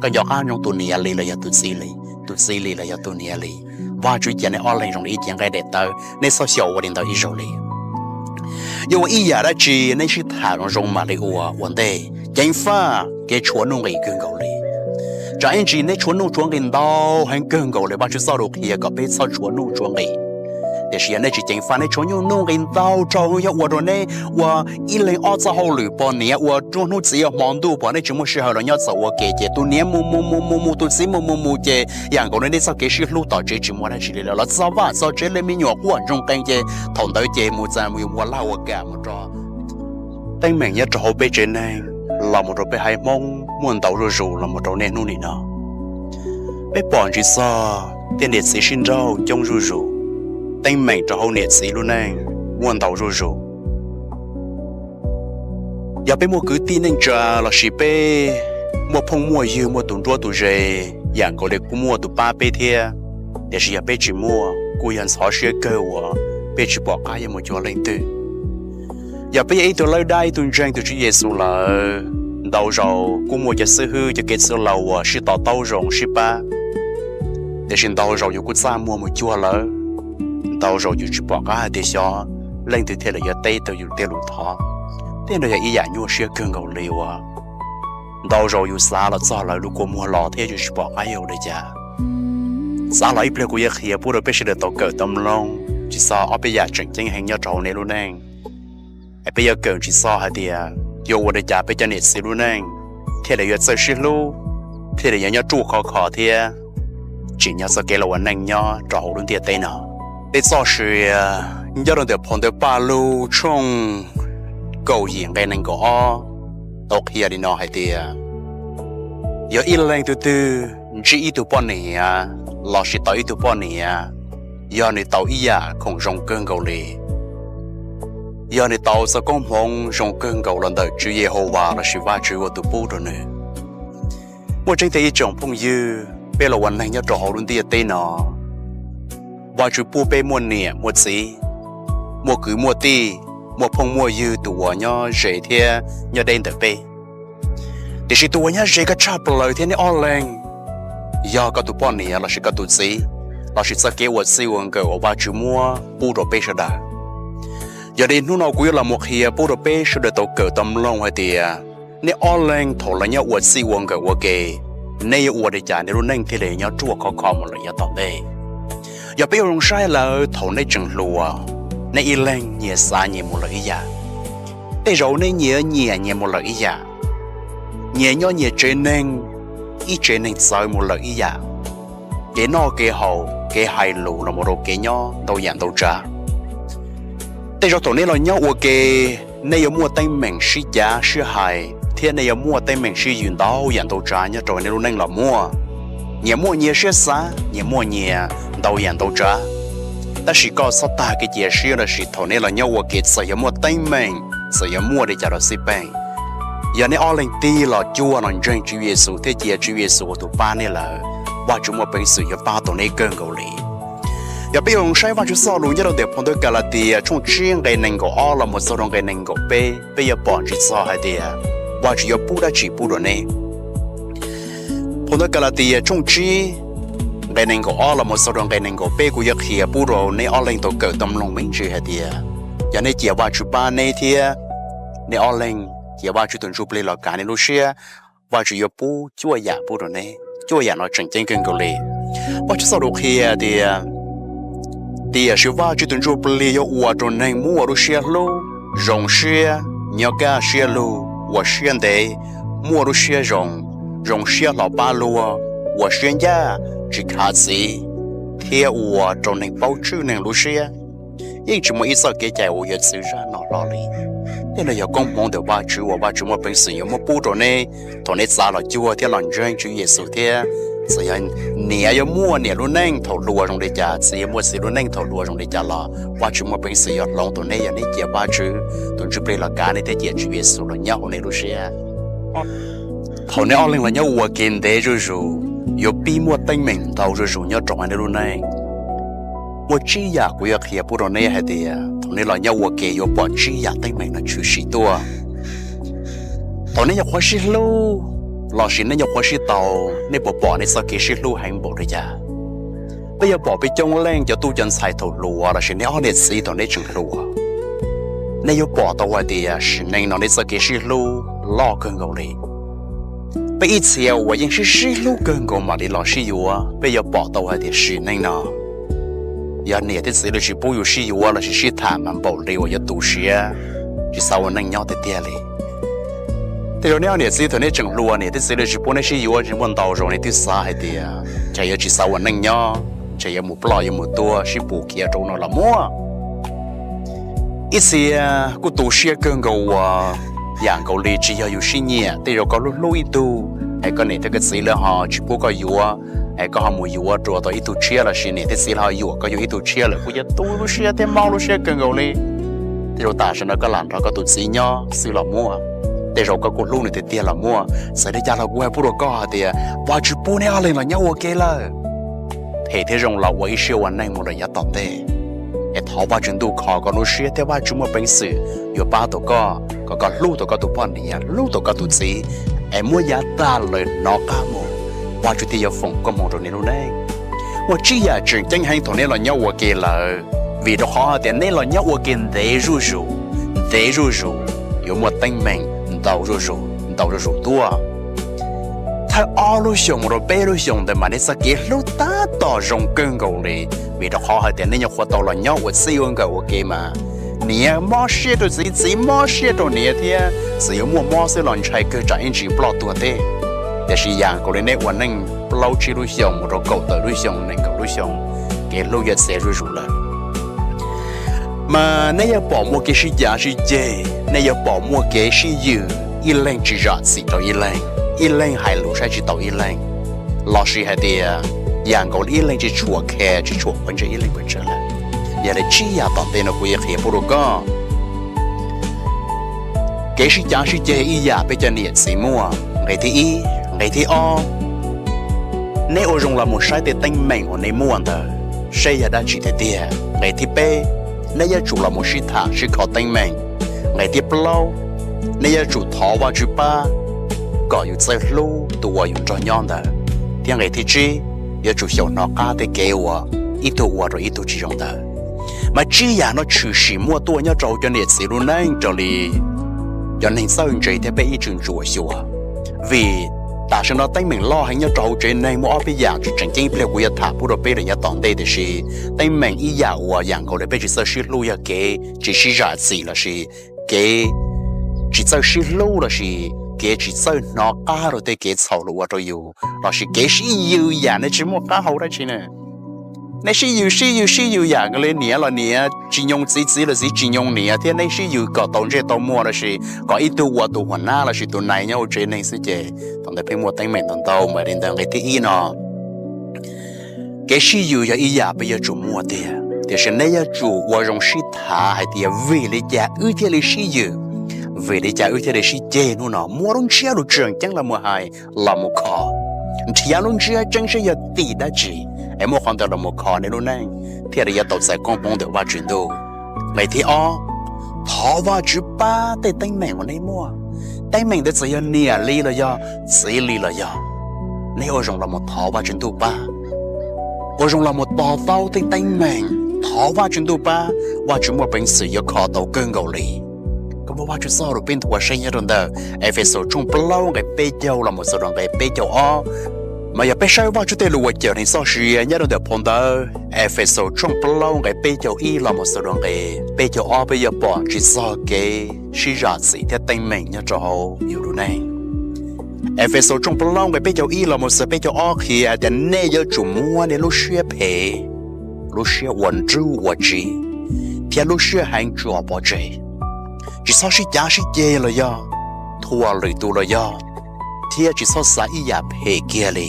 Koj nco qab ntsoov tus niam li los yog tus txiv li, tus txiv li los yog tus niam li. Vajtswv cia nej ob leeg zoo li ib cev nqaij daim tawv, nej txhob xyaum ua li ntawd ib zaug li. Yuav ua ib yam dab tsi nej sib tham zoo zoo mam li ua ua ntej. Ceev faj kev tshuav nuj nqis kawg nkaus li. Tsam ib ntsis nej tshuav nuj tshuav nqis ntau heev kawg nkaus li, Vajtswv txoj lus qhia kom peb txhob tshuav nuj tshuav nqis. Tiam sis yog nej tsis ceev faj, nej tshuav nuj nuj nqis ntau rau, yog ua rau nej ua ib leeg ob txoj hauj lwm, poj niam ua nruab hnub txiv ua hmo ntuj, pom nej tsis muaj sij hawm los nyob txawm ua ke ces tus niam mus mus mus mus mus, tus txiv mus mus mus ces yam nkaus li nej txoj kev sib hlub tom tsev tsis muaj dab tsi li lawm, los txog vaj txog tsev li me nyuam quaj ntsoog qees ces thaum ntawd ces mus txawm mus ua laj ua kam mus rau teeb meem nyob rau hauv peb tsev neeg los mus rau peb haiv Hmoob muaj ntau zuj zus los mus rau niaj hnub nim no. Peb pom ntsis txog tej niam txiv sib nrauj coob zuj zus, teeb meem rau hauv niam txiv lub neej muaj ntau zuj zus. Yog peb muaj kwv tij neej tsa lossis peb muaj phooj muaj ywg, muaj tus nruab tus ze, yam nkaus li kuj muaj tus pab peb thiab. Tiam sis yog peb tsis muaj, kuj yog ntxhov siab kawg uas peb tsis pom qab yuav mus cuag leej twg. Yog peb yog ib tug lawb dab ib tug ntseeg tus Tswv Yexus lawm, ntau zaus kuj muaj cov xib hwb cov kev txwj laus uas sib to taub zoo sib pab, tiam sis ntau zaus yus kuj txaj muag mus cuag lawv. Ntau zaus yus tsis pom qab hais tias xyov leej twg thiaj li yuav teb tau yus tej lus thov. Tej no yog ib yam nyuaj siab kawg nkaus li uas ntau zaus yus xav los txog lawv lub kua muag los thiab yus tsis pom qab yuav ua li cas. Xav los ib pliag kuv yuav qhia pub rau peb sawv daws tau kawm tau mloog tsis txog ob peb yam tseem ceeb heev nyob rau hauv nej lub neej. Peb yuav kawm tsis txog hais tias yuav ua li cas peb cov niam txiv lub neej thiaj li yuav txawj sib hlub, thiaj li yuav nyob ruaj khov kho thiab tsim nyog txoj kev los ua neej nyob rau hauv lub ntiaj teb no. Tej txoj sia nyob rau ntawm phau ntawv Pajlug tshooj kaum yim nqe nees nkaum ob tau qhia li no hais tias, yog ib leeg twg twg ntsib ib tug poj niam lossis tau ib tug poj niam, yog nws tau ib yam khoom zoo kawg nkaus li, yog nws tau txoj koob hmoov zoo kawg nkaus los ntawm Tswv Yehauvas lossis Vajtswv ua tus pub rau nws. Muaj tseeb tiag ib tsoom phooj ywg, peb los ua neeg nyob rau hauv lub ntiaj teb no, Vajtswv pub peb muaj niam muaj txiv, muaj kwv muaj tij, muaj phooj muaj ywg tus uas nyob ze thiab nyob deb ntawm peb. Tiam sis tus uas nyob ze koj tshaj plaws thiab nej ob leeg, yog koj tus poj niam lossis koj tus txiv, lossis txoj kev ua txij ua nkawm uas Vajtswv muab pub rau peb sawv daws. Yog li hnub no kuv yuav los mus qhia pub rau peb sawv daws tau kawm tau mloog hais tias, nej ob leeg thaum lawv nyob ua txij ua nkawm ua ke, nej yuav ua li cas nej lub neej thiaj li nyob ruaj khov kho mus lawm yav tom ntej. Yog peb yuav zoo saib lawm thaum nej tseem hluas, nej ib leeg nyias xav nyias mus lawm ib yam. Tej zaum nej nyias nyiam nyias mus lawm ib yam, nyias nyob nyias tsev neeg, ib tsev neeg txawv mus lawm ib yam. Kev noj kev haus, kev hais lus los mus rau kev nyob ntau yam ntau tsav. Tej zaum thaum nej los nyob ua ke, nej yuav muaj teeb meem sib cav sib hais thiab nej yuav muaj teeb meem sib yws ntau yam ntau tsav nyob rau nej lub neej los muaj. Nyias muaj nyias siab xav, nyias muaj nyias ntau yam ntau tsav. Tab sis koj txhob tag kev cia siab lossis thaum nej los nyob ua ke txawm yuav muaj teeb meem, txawm yuav muaj li cas los xij peem, yog nej ob leeg tig los cuag los ntseeg Tswv Yexus thiab cia Tswv Yexus ua tus pab nej lawm, Vajtswv muaj peev xwm yuav pab tau nej kawg nkaus li. Yog peb yuav zoo saib Vajtswv txoj lus nyob rau ntawm phau ntawv Kalatia tshooj tsib nqe nees nkaum ob los mus txog rau nqe nees nkaum peb, peb yuav pom ntsis txog hais tias Vajtswv yuav pub dab tsi pub rau nej. Phau ntawv Kalatia tshooj tsib nqe nees nkaum ob los mus txog rau nqe nees nkaum peb kuv yuav qhia pub rau nej ob leeg tau kawm tau mloog me ntsis hais tias, yog nej cia Vajtswv pab nej thiab nej ob leeg cia Vajtswv tus Ntsuj Plig los kav nej lub siab, Vajtswv yuav pub cuaj yam pub rau nej. Cuaj yam no tseem ceeb kawg nkaus li. Vajtswv txoj lus qhia tias, tiam sis Vajtswv tus Ntsuj Plig yuav ua rau neeg muaj lub siab hlub, zoo siab, nyob kaj siab lug, ua siab ntev, muaj lub siab zoo, zoo siab hlo pab luag, ua siab ncaj, tsis khav txiv, thiab ua rau neeg paub tswj neeg lub siab. Yeej tsis muaj ib txoj kev cai uas yuav txwv zaj no hlo li. Tej no yog koob hmoov ntawm Vajtswv uas Vajtswv muaj peev xwm yuav muab pub rau nej thaum nej txav los cuag thiab los ntseeg Tswv Yexus thiab. Txawm yog niam yuav muaj niam lub neej thaum hluas zoo li cas, txiv yuav muaj txiv lub neej thaum hluas zoo li cas los Vajtswv muaj peev xwm yuav hloov tau nej yog nej cia Vajtswv tus Ntsuj Plig los kav nej thiab cia Tswv Yexus los nyob hauv nej lub siab. Thaum nej ob leeg los nyob ua ke ntev zuj zus, yuav pib muaj teeb meem ntau zuj zus nyob rau hauv nej lub neej. Muaj tsib yam kuv yuav qhia pub rau nej hais tias thaum nej los nyob ua ke yuav pom tsib yam teeb meem no tshwm sim tuaj. Thaum nej nyuam qhuav sib hlub, lossis nej nyuam qhuav sib tau, nej puas pom nej txoj kev sib hlub heev npaum li cas? Peb yuav pom peb coob leej cov tub cov ntxhais thaum hluas lossis nej ob niam txiv thaum nej tseem hluas, nej yuav pom tau hais tias sim neej no nej txoj kev sib hlub loj kawg nkaus li. Peb ib txhia uas yeej sib sib hlub kawg nkaus mam li los sib yuav, peb yuav pom tau hais tias sim neej no yog niam thiab txiv lawv tsis pub yus sib yuav lossis sib tham mas npaum li uas yuav tu siab, tsis xav ua neej nyob tiag tiag li. Tej zaum nej ob niam txiv thaum nej tseem hluas niam thiab txiv lawv tsis pub nej sib yuav, tsis muaj ntau zaus nej twb xav hais tias ntshe yuav tsis xav ua neej nyob, ntshe yuav mus ploj yuav mus tuag sib pus khiav rau no los muaj. Ib txhia kuj tu siab kawg nkaus uas yam nkaus li tsis yog yus sib nyiam, tej zaum koj hlub hlub ib tug es koj niam thiab koj txiv lawv ho tsis pub koj yuav, es koj ho mus yuav rau tau ib tug tshiab lossis niam thiab txiv lawv ho yuam koj yuav ib tug tshiab lawm kuj yuav tu lub siab thiab mob lub siab kawg nkaus li. Tej zaum tam sim no koj lam nrog koj tus txiv nyob xwb los muaj, tej zaum koj kuj hlub nws tiag tiag los muaj, txawm li cas los kuv hais pub rau koj hais tias Vajtswv pub neb ob leeg los nyob ua ke lawm, phem thiab zoo los ua ib siab ua neej mus rau yav tom ntej. Es thov Vajtswv ntuj kho koj lub siab thiab Vajtswv muaj peev xwm yuav pab tau koj kom koj hlub tau koj tus poj niam, hlub tau koj tus txiv, es muab yav tag lawm hnov qab mus, Vajtswv thiaj yuav foom koob hmoov rau neb lub neej. Muaj tsib yam tseem ceeb heev thaum neb los nyob ua ke lawm, vim rau qhov hais tias neb los nyob ua ke ntev zuj zus, ntev zuj zus, yuav muaj teeb meem ntau zuj zus ntau zuj zus tuaj. Thawj ob lub xyoos mus rau peb lub xyoos ntawd mas neb txoj kev hlub tab tom zoo kawg nkaus li, vim rau qhov hais tias neb nyuam qhuav tau los nyob ua txij ua nkawm ua ke mas niam mob siab rau txiv, txiv mob siab rau niam thiab, txawm yuav muaj mob xwb los ntshai kawg tsam ib ntsis ploj tuag teb. Tiam sis yam nkaus li neb ua neej plaub tsib lub xyoos mus rau kaum tawm lub xyoos, nees nkaum lub xyoos, kev hlub yuav txias zuj zus lawm. Mas neb yuav pom muaj kev sib cav sib ceg, neb yuav pom muaj kev sib yws, ib leeg tsis zam txim rau ib leeg, ib leeg hais lus saib tsis taus ib leeg, lossis hais tias yam nkaus li ib leeg tsis tshua care tsis tshua quav ntsej ib leeg pes tsawg lawm. Yog li tsib yam tom ntej no kuv yuav qhia pub rau koj. Kev sib cav sib ceg ib yam peb cov niam txiv muaj, nqe thib ib. Nqe thib ob, neb ua zoo los mus saib tej teeb meem uas neb muaj ntawd, saib yog dab tsi tiag tiag. Nqe thib peb, neb yuav tsum los mus sib tham sib kho teeb meem. Nqe thib plaub, neb yuav tsum thov Vajtswv pab kom yus txawj hlub tus uas yus nrog nyob ntawd. Thiab nqe thib tsib, yuav tsum xyaum hnov qab tej kev uas ib tug ua rau ib tug tsis zoo ntawd. Mas tsib yam no tshwm sim muaj tuaj nyob rau hauv cov niam txiv lub neej raws li cov neeg txawj ntse thiab peb ib tsoom ntsuam xyuas. Vim tam sim no teeb meem loj heev nyob rau hauv tsev neeg, muaj ob peb yam tseem ceeb ib pliag kuv yuav tham pub rau peb rau yav tom ntej, tiam sis teeb meem ib yam uas yam nkaus li peb tsis txawj sib hlub yog kev tsis sib zam txim lossis kev tsis txawj sib hlub lossis kev tsis txawj hnov qab rau tej kev txhaum los ua rau yus lossis kev sib yws yam nej tsis muaj qab hau dab tsi na. Nej sib yws sib yws sib yws yam nkaus li niam los niam tsis nyoo txiv, txiv los txiv tsis nyoo niam thiab nej sib yws kom tau ntsej tau muag lossis kom ib tug ua tus huam nab lossis tus nai nyob hauv tsev neeg xwb ces thaum ntawd pheej muaj teeb meem ntau ntau. Mas li ntawd nqe thib ib no, kev sib yws yog ib yam peb yuav tsum muaj tiag, tiam sis nej yuav tsum ua zoo sib tham hais tias vim li cas wb thiaj li sib yws, vim li cas wb thiaj li sib ceg hnub no, muaj lub ntsiab lus tseem ceeb los mus hais, los mus kho, nrhiav lub ntsiab tseeb saib yog tim dab tsi es muaj qhov ntawd los mus kho nej lub neej thiaj li yuav tau txais koob hmoov ntawm Vajtswv ntuj. Nqe thib ob, thov Vajtswv pab tej teeb meem uas nej muaj. Teeb meem ntawd txawm yog niam li los yog txiv li los yog, nej ua zoo los mus thov Vajtswv ntuj pab, ua zoo los mus to taub tej teeb meem, thov Vajtswv ntuj pab, Vajtswv muaj peev xwm yuav kho tau kawg nkaus li. Kuv muab Vajtswv txoj lus peb nthuav saib nyob rau ntawm Efexus tshooj plaub nqe peb caug los mus txog rau nqe peb caug ob. Mas yog peb saib Vajtswv tej lus uas cawm neeg txoj sia nyob rau ntawm phau ntawv Efexus tshooj plaub nqe peb caug ib los mus txog rau nqe peb caug ob, peb yuav pom tsis txog kev sib zam txim thiab teeb meem nyob rau hauv yus lub neej. Efexus tshooj plaub nqe peb caug ib los mus txog peb caug ob qhia tias nej yuav tsum muab nej lub siab phem, lub siab uas nrub uas tsiv, thiab lub siab heev tso pov tseg. Tsis txhob sib cav sib ceg los yog thuam lwm tus los yog, thiab tsis txhob xav ib yam phem kiag li.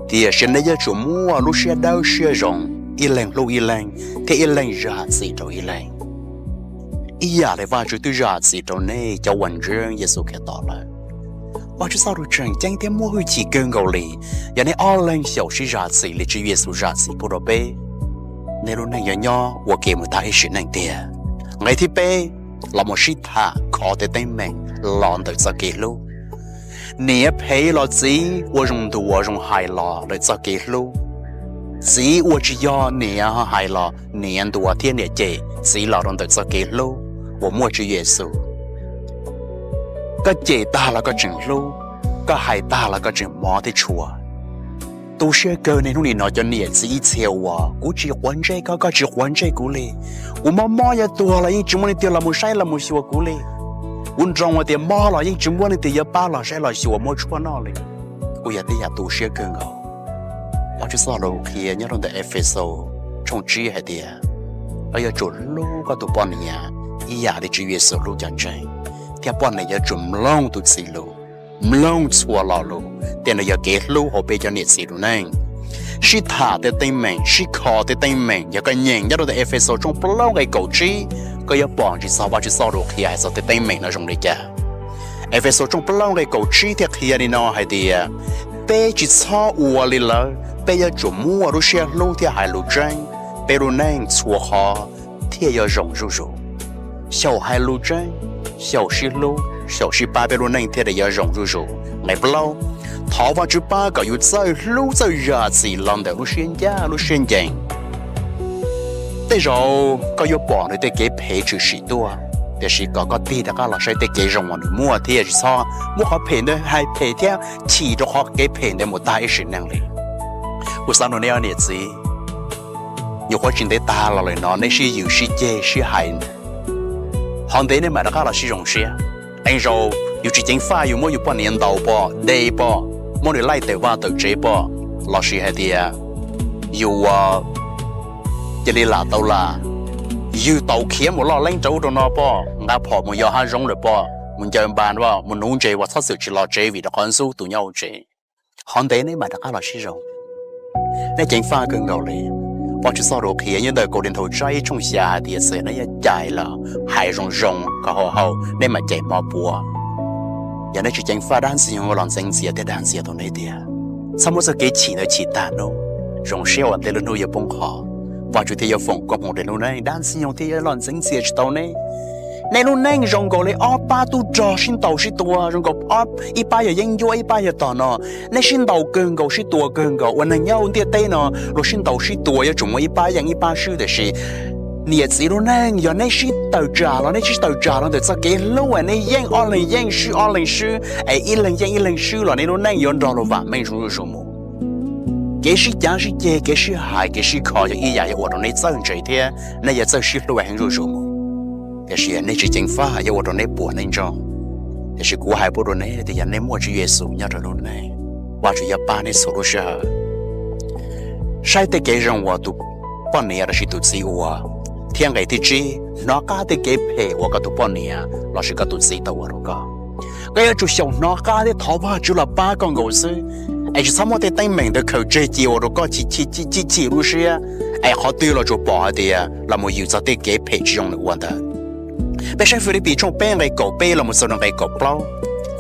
Tiam sis nej yuav tsum muaj lub siab dawb siab zoo, ib leeg hlub ib leeg, thiab ib leeg zam txim rau ib leeg, ib yam li Vajtswv twb zam txim rau nej cov uas ntseeg Yexus Khetos lawm. Vajtswv txoj lus tseem ceeb thiab muaj hwj chim kawg nkaus li, yog nej ob leeg xyaum sib zam txim li Tswv Yexus zam txim pub rau peb, nej lub neej yuav nyob ua ke mus tag ib sim neej tiag. Nqe thib peb, los mus sib tham kho tej teeb meem los ntawm txoj kev hlub. Niam phem los txiv ua zoo ntuas zoo hais los lawm txoj kev hlub. Txiv ua tsis yog niam hais los niam ntuas thiab niam cem txiv los rau ntawm txoj kev hlub uas muaj Tswv Yexus. Koj cem tag los koj tseem hlub, koj hais tag los koj tseem mob thiab tshua. Tu siab kawg niaj hnub nim no cov niam txiv ib txhia uas kuv tsis quav ntsej koj, koj tsis quav ntsej kuv li. Kuv mob mob yuav tuag los yeej tsis muaj leej twg los mus saib los mus xyuas kuv li. Kuv nroo tias mob los yeej tsis muaj leej twg yuav pab los saib los xyuas muab tshuaj noj li. Kuj yog tej yam tu siab kawg nkaus. Vajtswv txoj lus qhia nyob rau ntawm Efexus tshooj tsib hais tias, koj yuav tsum hlub koj tus poj niam ib yam li Tswv Yexus hlub cov ntseeg, thiab poj niam yuav tsum mloog tus txiv lus, mloog txhua lo lus. Tej no yog kev hlub hauv peb cov niam txiv lub neej. Sib tham tej teeb meem, sib kho tej teeb meem, yog koj nyeem nyob rau ntawm Efexus tshooj plaub nqe kaum tsib, koj yuav pom ntsis txog Vajtswv txoj lus qhia hais txog tej teeb meem no zoo li cas. Efexus tshooj plaub nqe kaum tsib thiaj qhia li no hais tias, peb tsis txhob ua li lawv, peb yuav tsum muaj lub siab hlub thiab hais lus tseeb, peb lub neej txhua qhov thiaj yuav zoo zuj zus. Xyaum hais lus tseeb, xyaum sib hlub, xyaum sib pab peb lub neej thiaj li yuav zoo zuj zus. Nqe plaub, thov Vajtswv pab kom yus txawj hlub txawj zam txim los ntawm lub siab ncaj lub siab ncees. Tej zaum koj yuav pom nws tej kev phem tshwm sim tuaj, tiam sis kom koj tig rov qab los saib tej kev zoo uas nws muaj thiab tsis txhob muab qhov phem ntawd hais phem thiab chim rau qhov kev phem ntawd mus tag ib sim neej li. Kuv xav nug nej niam txiv, nyuam qhuav tsis ntev tag los lawm no nej sib yws sib ceg sib hais, qhov ntev nej mam rov qab los sib zoo siab. Qee zaus yus tsis ceev faj yus muab yus poj niam ntaus pom, de pom, muab nws laij tawm vaj tawm tsev pom, lossis hais tias yus ua cia li lam tau lam, yws taus khiav mus loj leeb rau ub rau no pom, nqa phom mus yos hav zoov lawm pom, mus ncaws npas pom, mus nuv ntses uas txhob txwm tsis los tsev vim rau qhov ntxub tus nyob hauv tsev. Qhov ntev nej mam rov qab los sib zoo. Nej ceev faj kawg nkaus li. Vajtswv txoj lus qhia nyob ntawm Kaus Lis Nthaus Tsaib ib tshooj xya hais tias txawm nej yuav cais los hais zoo zoo kom haum haum nej mam cais hmo puav. Yog nej tsis ceev faj dab ntxwg nyoog los ntxeev ntxias thiab dag ntxias tau nej tiag. Txhob muab txoj kev chim ntawd chim tag hnub. Zoo siab uas tej lub hnub yuav poob qho, Vajtswv thiaj yuav foom koob hmoov rau lub neej, dab ntxwg nyoog thiaj yuav los ntxeev ntxias tsis tau nej. Nej lub neej zoo nkaus li ob pab tub rog sib ntaus sib tua, zoo nkaus ib pab yog yeeb ncuab ib pab yog tog no. Nej sib ntaus kawg nkaus sib tua kawg nkaus, ua neeg nyob hauv ntiaj teb no luag sib ntaus sib tua yuav tsum muaj ib pab yeej ib pab swb, tiam sis niam txiv lub neej yog nej sib tawm tsam los nej sib tawm tsam los ntawm txoj kev hlub es nej yeej ob leeg yeej swb ob leeg swb es ib leeg yeej ib leeg swb los nej lub neej yuav nrog luag vam meej zuj zus mus. Kev sib cav sib ceg, kev sib hais, kev sib kho yog ib yam yuav ua rau nej txawj ntse thiab nej yuav txawj sib hlub heev zuj zus mus. Tiam sis nej tsis ceev faj yuav ua rau nej puas nej ntsoog. Tiam sis kuv hais pub rau nej tias yog nej muaj Tswv Yexus nyob rau lub neej, Vajtswv yuav pab nej txhua lub sij hawm. Saib tej kev zoo uas tus poj niam lossis tus txiv ua, thiab nqe thib tsib, hnov qab tej kev phem uas koj tus poj niam lossis koj tus txiv tau ua rau koj. Koj yuav tsum xyaum hnov qab thiab thov Vajtswv los pab koj nkaus xwb, es tsis txhob muab tej teeb meem ntawd khaws tseg cia ua rau koj chim chim lub siab, es qhov twg los tsuas pom hais tias los mus yws txog tej kev phem tsis zoo nws ua ntawd. Peb saib Filipis tshooj peb nqe kaum peb los mus txog rau nqe kaum plaub.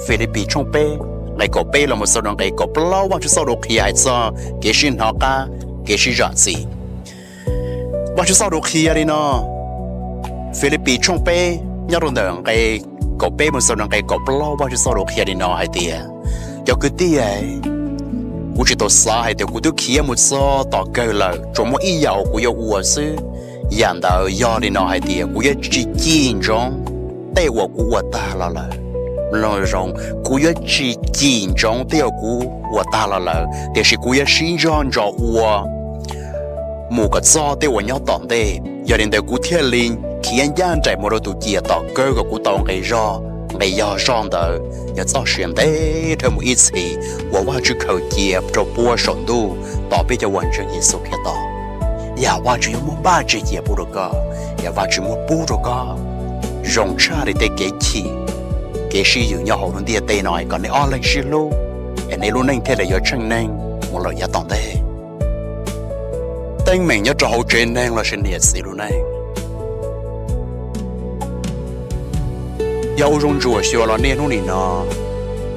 Filipis tshooj peb nqe kaum peb los mus txog rau nqe kaum plaub, Vajtswv txoj lus qhia hais txog kev sib hnov qab, kev sib zam txim. Vajtswv txoj lus qhia li no, Filipis tshooj peb nyob rau ntawm nqe kaum peb mus txog rau nqe kaum plaub, Vajtswv txoj lus qhia li no hais tias, cov kwv tij, kuv tsis tau xav hais tias kuv twb khiav mus txog tom kawg lawm, tsuas muaj ib yam uas kuv yuav ua xwb. Yam ntawd yog li no hais tias kuv yuav tsis cim ntsoov tej uas kuv ua tag los lawm. Mloog zoo, kuv yuav tsis cim ntsoov tej uas kuv ua tag los lawm, tiam sis kuv yuav sib ntsog ntso ua mus kom txog tej uas nyob tom ntej. Yog li ntawd kuv thiaj li khiav ncaj nraim mus rau tus ciam tom kawg kom kuv tau nqe zog. Nqe yog zog ntawd yog txoj sia ntev dhawv mus ib txhis uas Vajtswv khaws cia rau puag saum ntuj tos peb cov uas ntseeg Yexus Khetos. Yog Vajtswv yuav muab npaj tseg cia pub rau koj, yog Vajtswv muab pub rau koj zoo tshaj li tej kev chim, kev sib yws nyob hauv lub ntiaj teb no, kom nej ob leeg sib hlub, es nej lub neej thiaj li yuav tsheej neeg mus lawm yav tom ntej. Teeb meem nyob rau hauv tsev neeg lossis niam txiv lub neej. Yog ua zoo ntsuam xyuas los niaj hnub nim no,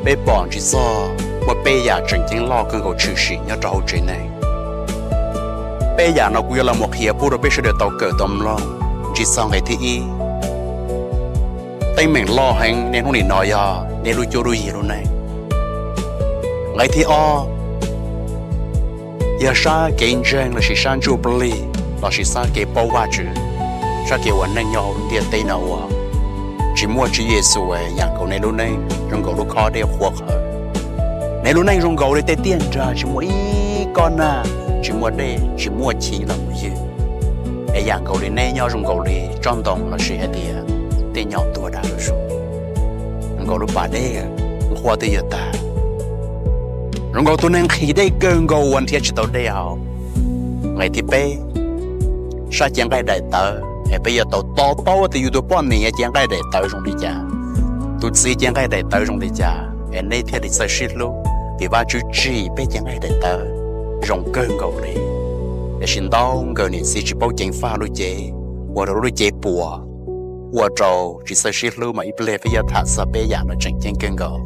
peb pom ntsib txog muaj peb yam tseem ceeb loj kawg nkaus tshwm sim nyob rau hauv tsev neeg. Peb yam no kuv yuav los mus qhia pub rau peb sawv daws tau kawm tau mloog. Ntsib txog nqe thib ib, teeb meem loj heev niaj hnub nim no yog nej lub cuab lub yig lub neej. Nqe thib ob yog sab kev ntseeg lossis sab ntsuj plig lossis sab kev paub Vajtswv, sab kev ua neej nyob hauv lub ntiaj teb no uas tsis muaj Tswv Yexus es yam nkaus nej lub neej zoo nkaus lub khob dej qhuav qhawv. Nej lub neej zoo nkaus li tej tiaj nrag tsis muaj ib kob nag, tsis muaj dej, tsis muaj chiv los mus ywg, es yam nkaus li nej nyob zoo nkaus li tsob ntoo lossis hais tias tej nyom tuag dag zuj zus, nkaus lub pas dej nqhuab twb yuav tag. Zoo nkaus tus neeg nqhis dej kawg nkaus uas nrhiav tsis tau dej haus. Nqe thib peb, sab cev nqaij daim tawv, es peb yuav tau to taub tias yus tus poj niam cev nqaij daim tawv zoo li cas, tus txiv cev nqaij daim tawv zoo li cas es nej thiaj li txawj sib hlub. Vim Vajtswv tsim peb cev nqaij daim tawv zoo kawg nkaus li, tiam sis ntau nkawm niam txiv tsis paub ceev faj lub cev, ua rau lub cev puas, ua rau tsis txawj sib hlub. Mas ib pliag peb yuav tham txog peb yam no tseem ceeb kawg nkaus.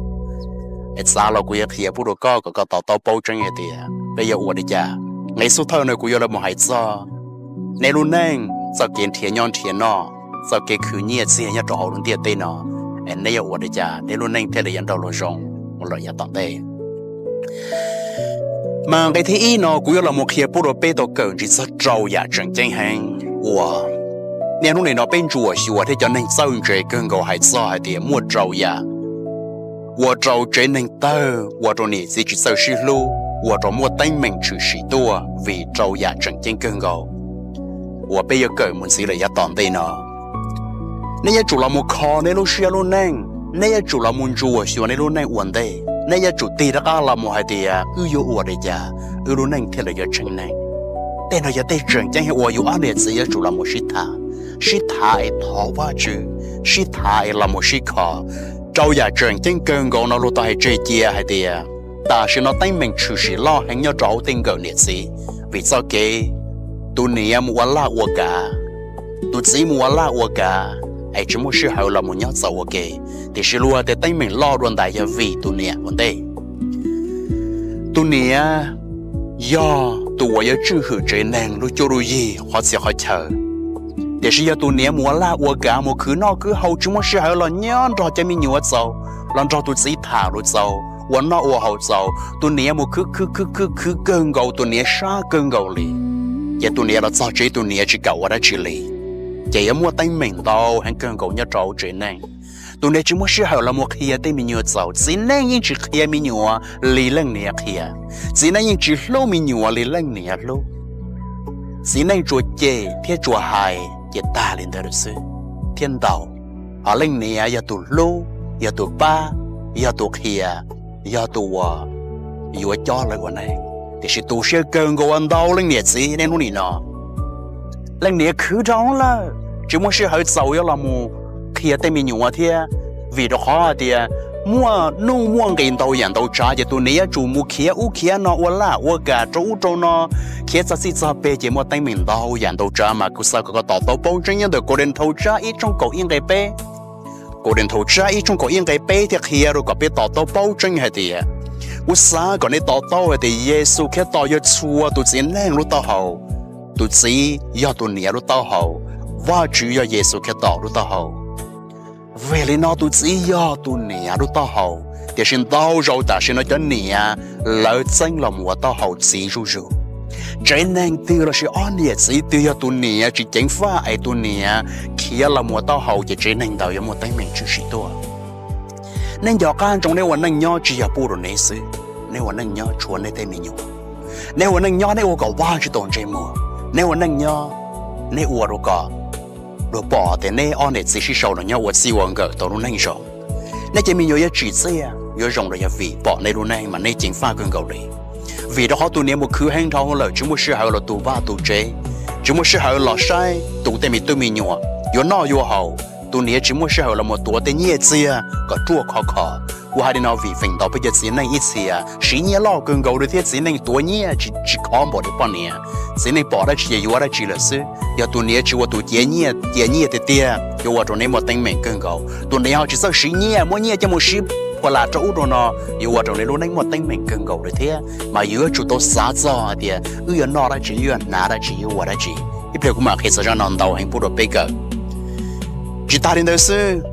Es txav los kuv yuav qhia pub rau koj kom koj to taub paub tseeb hais tias peb yuav ua li cas. Nqe xub thawj no kuv yuav los mus hais txog nej lub neej, txoj kev nrhiav nyob nrhiav noj, txoj kev khwv nyiaj txiag nyob rau hauv lub ntiaj teb no, es nej yuav ua li cas nej lub neej thiaj li yuav nrog luag zoo mus lawm yav tom ntej. Mas nqe thib ib no kuv yuav los mus qhia pub rau peb tau kawm ntsis txog rau yam tseem ceeb heev uas niaj hnub nim no peb ntsuam xyuas thiab cov neeg txawj ntse kawg nkaus hais txog hais tias muaj rau yam ua rau tsev neeg tawg, ua rau niam txiv tsis txawj sib hlub, ua rau muaj teeb meem tshwm sim tuaj vim rau yam tseem ceeb kawg nkaus uas peb yuav kawm mus ntxiv lawm yav tom ntej no. Nej yuav tsum los mus kho nej lub siab lub neej, nej yuav tsum los mus ntsuam xyuas nej lub neej ua ntej, nej yuav tsum tig rov qab los mus hais tias wb yuav ua li cas wb lub neej thiaj li yuav tseem neeg. Tej no yog tej tseem ceeb uas yus ob niam txiv yuav tsum los mus sib tham, sib tham es thov Vajtswv, sib tham es los mus sib kho. Rau yam tseem ceeb kawg nkaus no luag tau hais tseg cia hais tias tam sim no teeb meem tshwm sim loj heev nyob rau hauv tej nkawm niam txiv, vim txoj kev tus niam mus ua laj ua kav, tus txiv mus ua laj ua kav es tsis muaj sij hawm los mus nyob txaus ua ke. Tiam sis luag tej teeb meem loj dua ntais yog vim tus niam ua ntej. Tus niam yog tus uas yuav tswj hwm tsev neeg lub cuab lub yig qhov txhia qhov chaw. Tiam sis yog tus niam mus ua laj ua kav mus khwv noj khwv haus tsis muaj sij hawm los nyob nrog cov me nyuam txaus, los nrog tus txiv tham lus txaus, ua noj ua haus txaus, tus niam mus khwv khwv khwv khwv khwv kawg nkaus, tus niam sab kawg nkaus li, ces tus niam los txog tsev tus niam tsis kam ua dab tsi li, ces yuav muaj teeb meem ntau heev kawg nkaus nyob rau tsev neeg. Tus niam tsis muaj sij hawm los mus qhia tej me nyuam txaus, txiv neej yeej tsis qhia me nyuam li leej niam qhia, txiv neej yeej tsis hlub me nyuam li leej niam hlub. Txiv neej tsuas cem thiab tsuas hais ces tag li ntawd lawm xwb, thiab ntau. Ho leej niam yog tus hlub, yog tus pab, yog tus qhia, yog tus uas yuav cob lawv ua neej. Tiam sis tu siab kawg nkaus ua ntau leej niam txiv niaj hnub nim no, leej niam khwv dhau lawm tsis muaj sij hawm txaus yuav los mus qhia tej me nyuam thiab. Vim rau qhov hais tias muaj nuj muaj nqis ntau yam ntau tsav, ces tus niam yuav tsum mus khiav ub khiav no, ua laj ua kam rau ub rau no, khiav txog txij txog peg, ces muaj teeb meem ntau yam ntau tsav. Mas kuv xav kom koj to taub paub tseeb nyob ntawm Kauleethaus tsab ib tshooj kaum ib nqe peb. Kauleethaus tsab ib tshooj kaum ib nqe peb thiaj qhia rau kom peb to taub paub tseeb hais tias, kuv xav kom nej to taub hais tias Yexus Khetos yog txhua tus txiv neej lub taub hau, tus txiv yog tus niam lub taub hau, Vajtswv yog Yexus Khetos lub taub hau. Vim li no tus txiv yog tus niam lub taub hau, tiam sis ntau zaus tam sim no cov niam lawv txeeb los mus ua taub hau txiv zuj zus. Tsev neeg twg lossis ob niam txiv twg yog tus niam tsis ceev faj es tus niam khiav los mus ua taub hau, ces tsev neeg ntawd yuav muaj teeb meem tshwm sim tuaj. Nej nco qab ntsoov, neb ua neej nyob tsis yog pub rau neb xwb, neb ua neej nyob tshuav neb tej me nyuam. Neb ua neej nyob neb ua kom Vajtswv tau ntsej muag, neb ua neej nyob neb ua rau kom luag pom tias neb ob niam txiv sib sau los nyob ua txij ua nkawm tau lub neej zoo. Nej cov me nyuam yuav tsim txiaj yuav zoo los yog vim pom nej lub neej mas nej ceev faj kawg nkaus li. Vim rau qhov tus niam mus khwv heev dhau lawm tsis muaj sij hawm los tu vaj tu tsev, tsis muaj sij hawm los saib tu tej me tub me nyuam yuav noj yuav haus. Tus niam tsis muaj sij hawm los mus tuav tej nyiaj txiag kom ruaj khov kho. Kuv hais li no vim feem ntau peb cov txiv neej ib txhia siv nyiaj loj kawg nkaus li thiab txiv neej tuav nyiaj tsis khov npaum li poj niam. Txiv neej pom dab tsi ces yuav dab tsi lawm xwb. Yog tus niam tsis ua tus ciav nyiaj, ciav nyiaj tiag tiag yuav ua rau neb muaj teeb meem kawg nkaus. Tus niam ho tsis txawj siv nyiaj, muab nyiaj coj mus siv phuam lam rau ub rau no, yuav ua rau neb lub neej muaj teeb meem kawg nkaus li thiab. Mas yuav tsum tau xav txog hais tias wb yuav noj dab tsi, wb yuav hnav dab tsi, yuav ua dab tsi. Ib pliag kuv mam qhia txog zaj no ntau heev pub rau peb kawm. Tsis tas li ntawd xwb,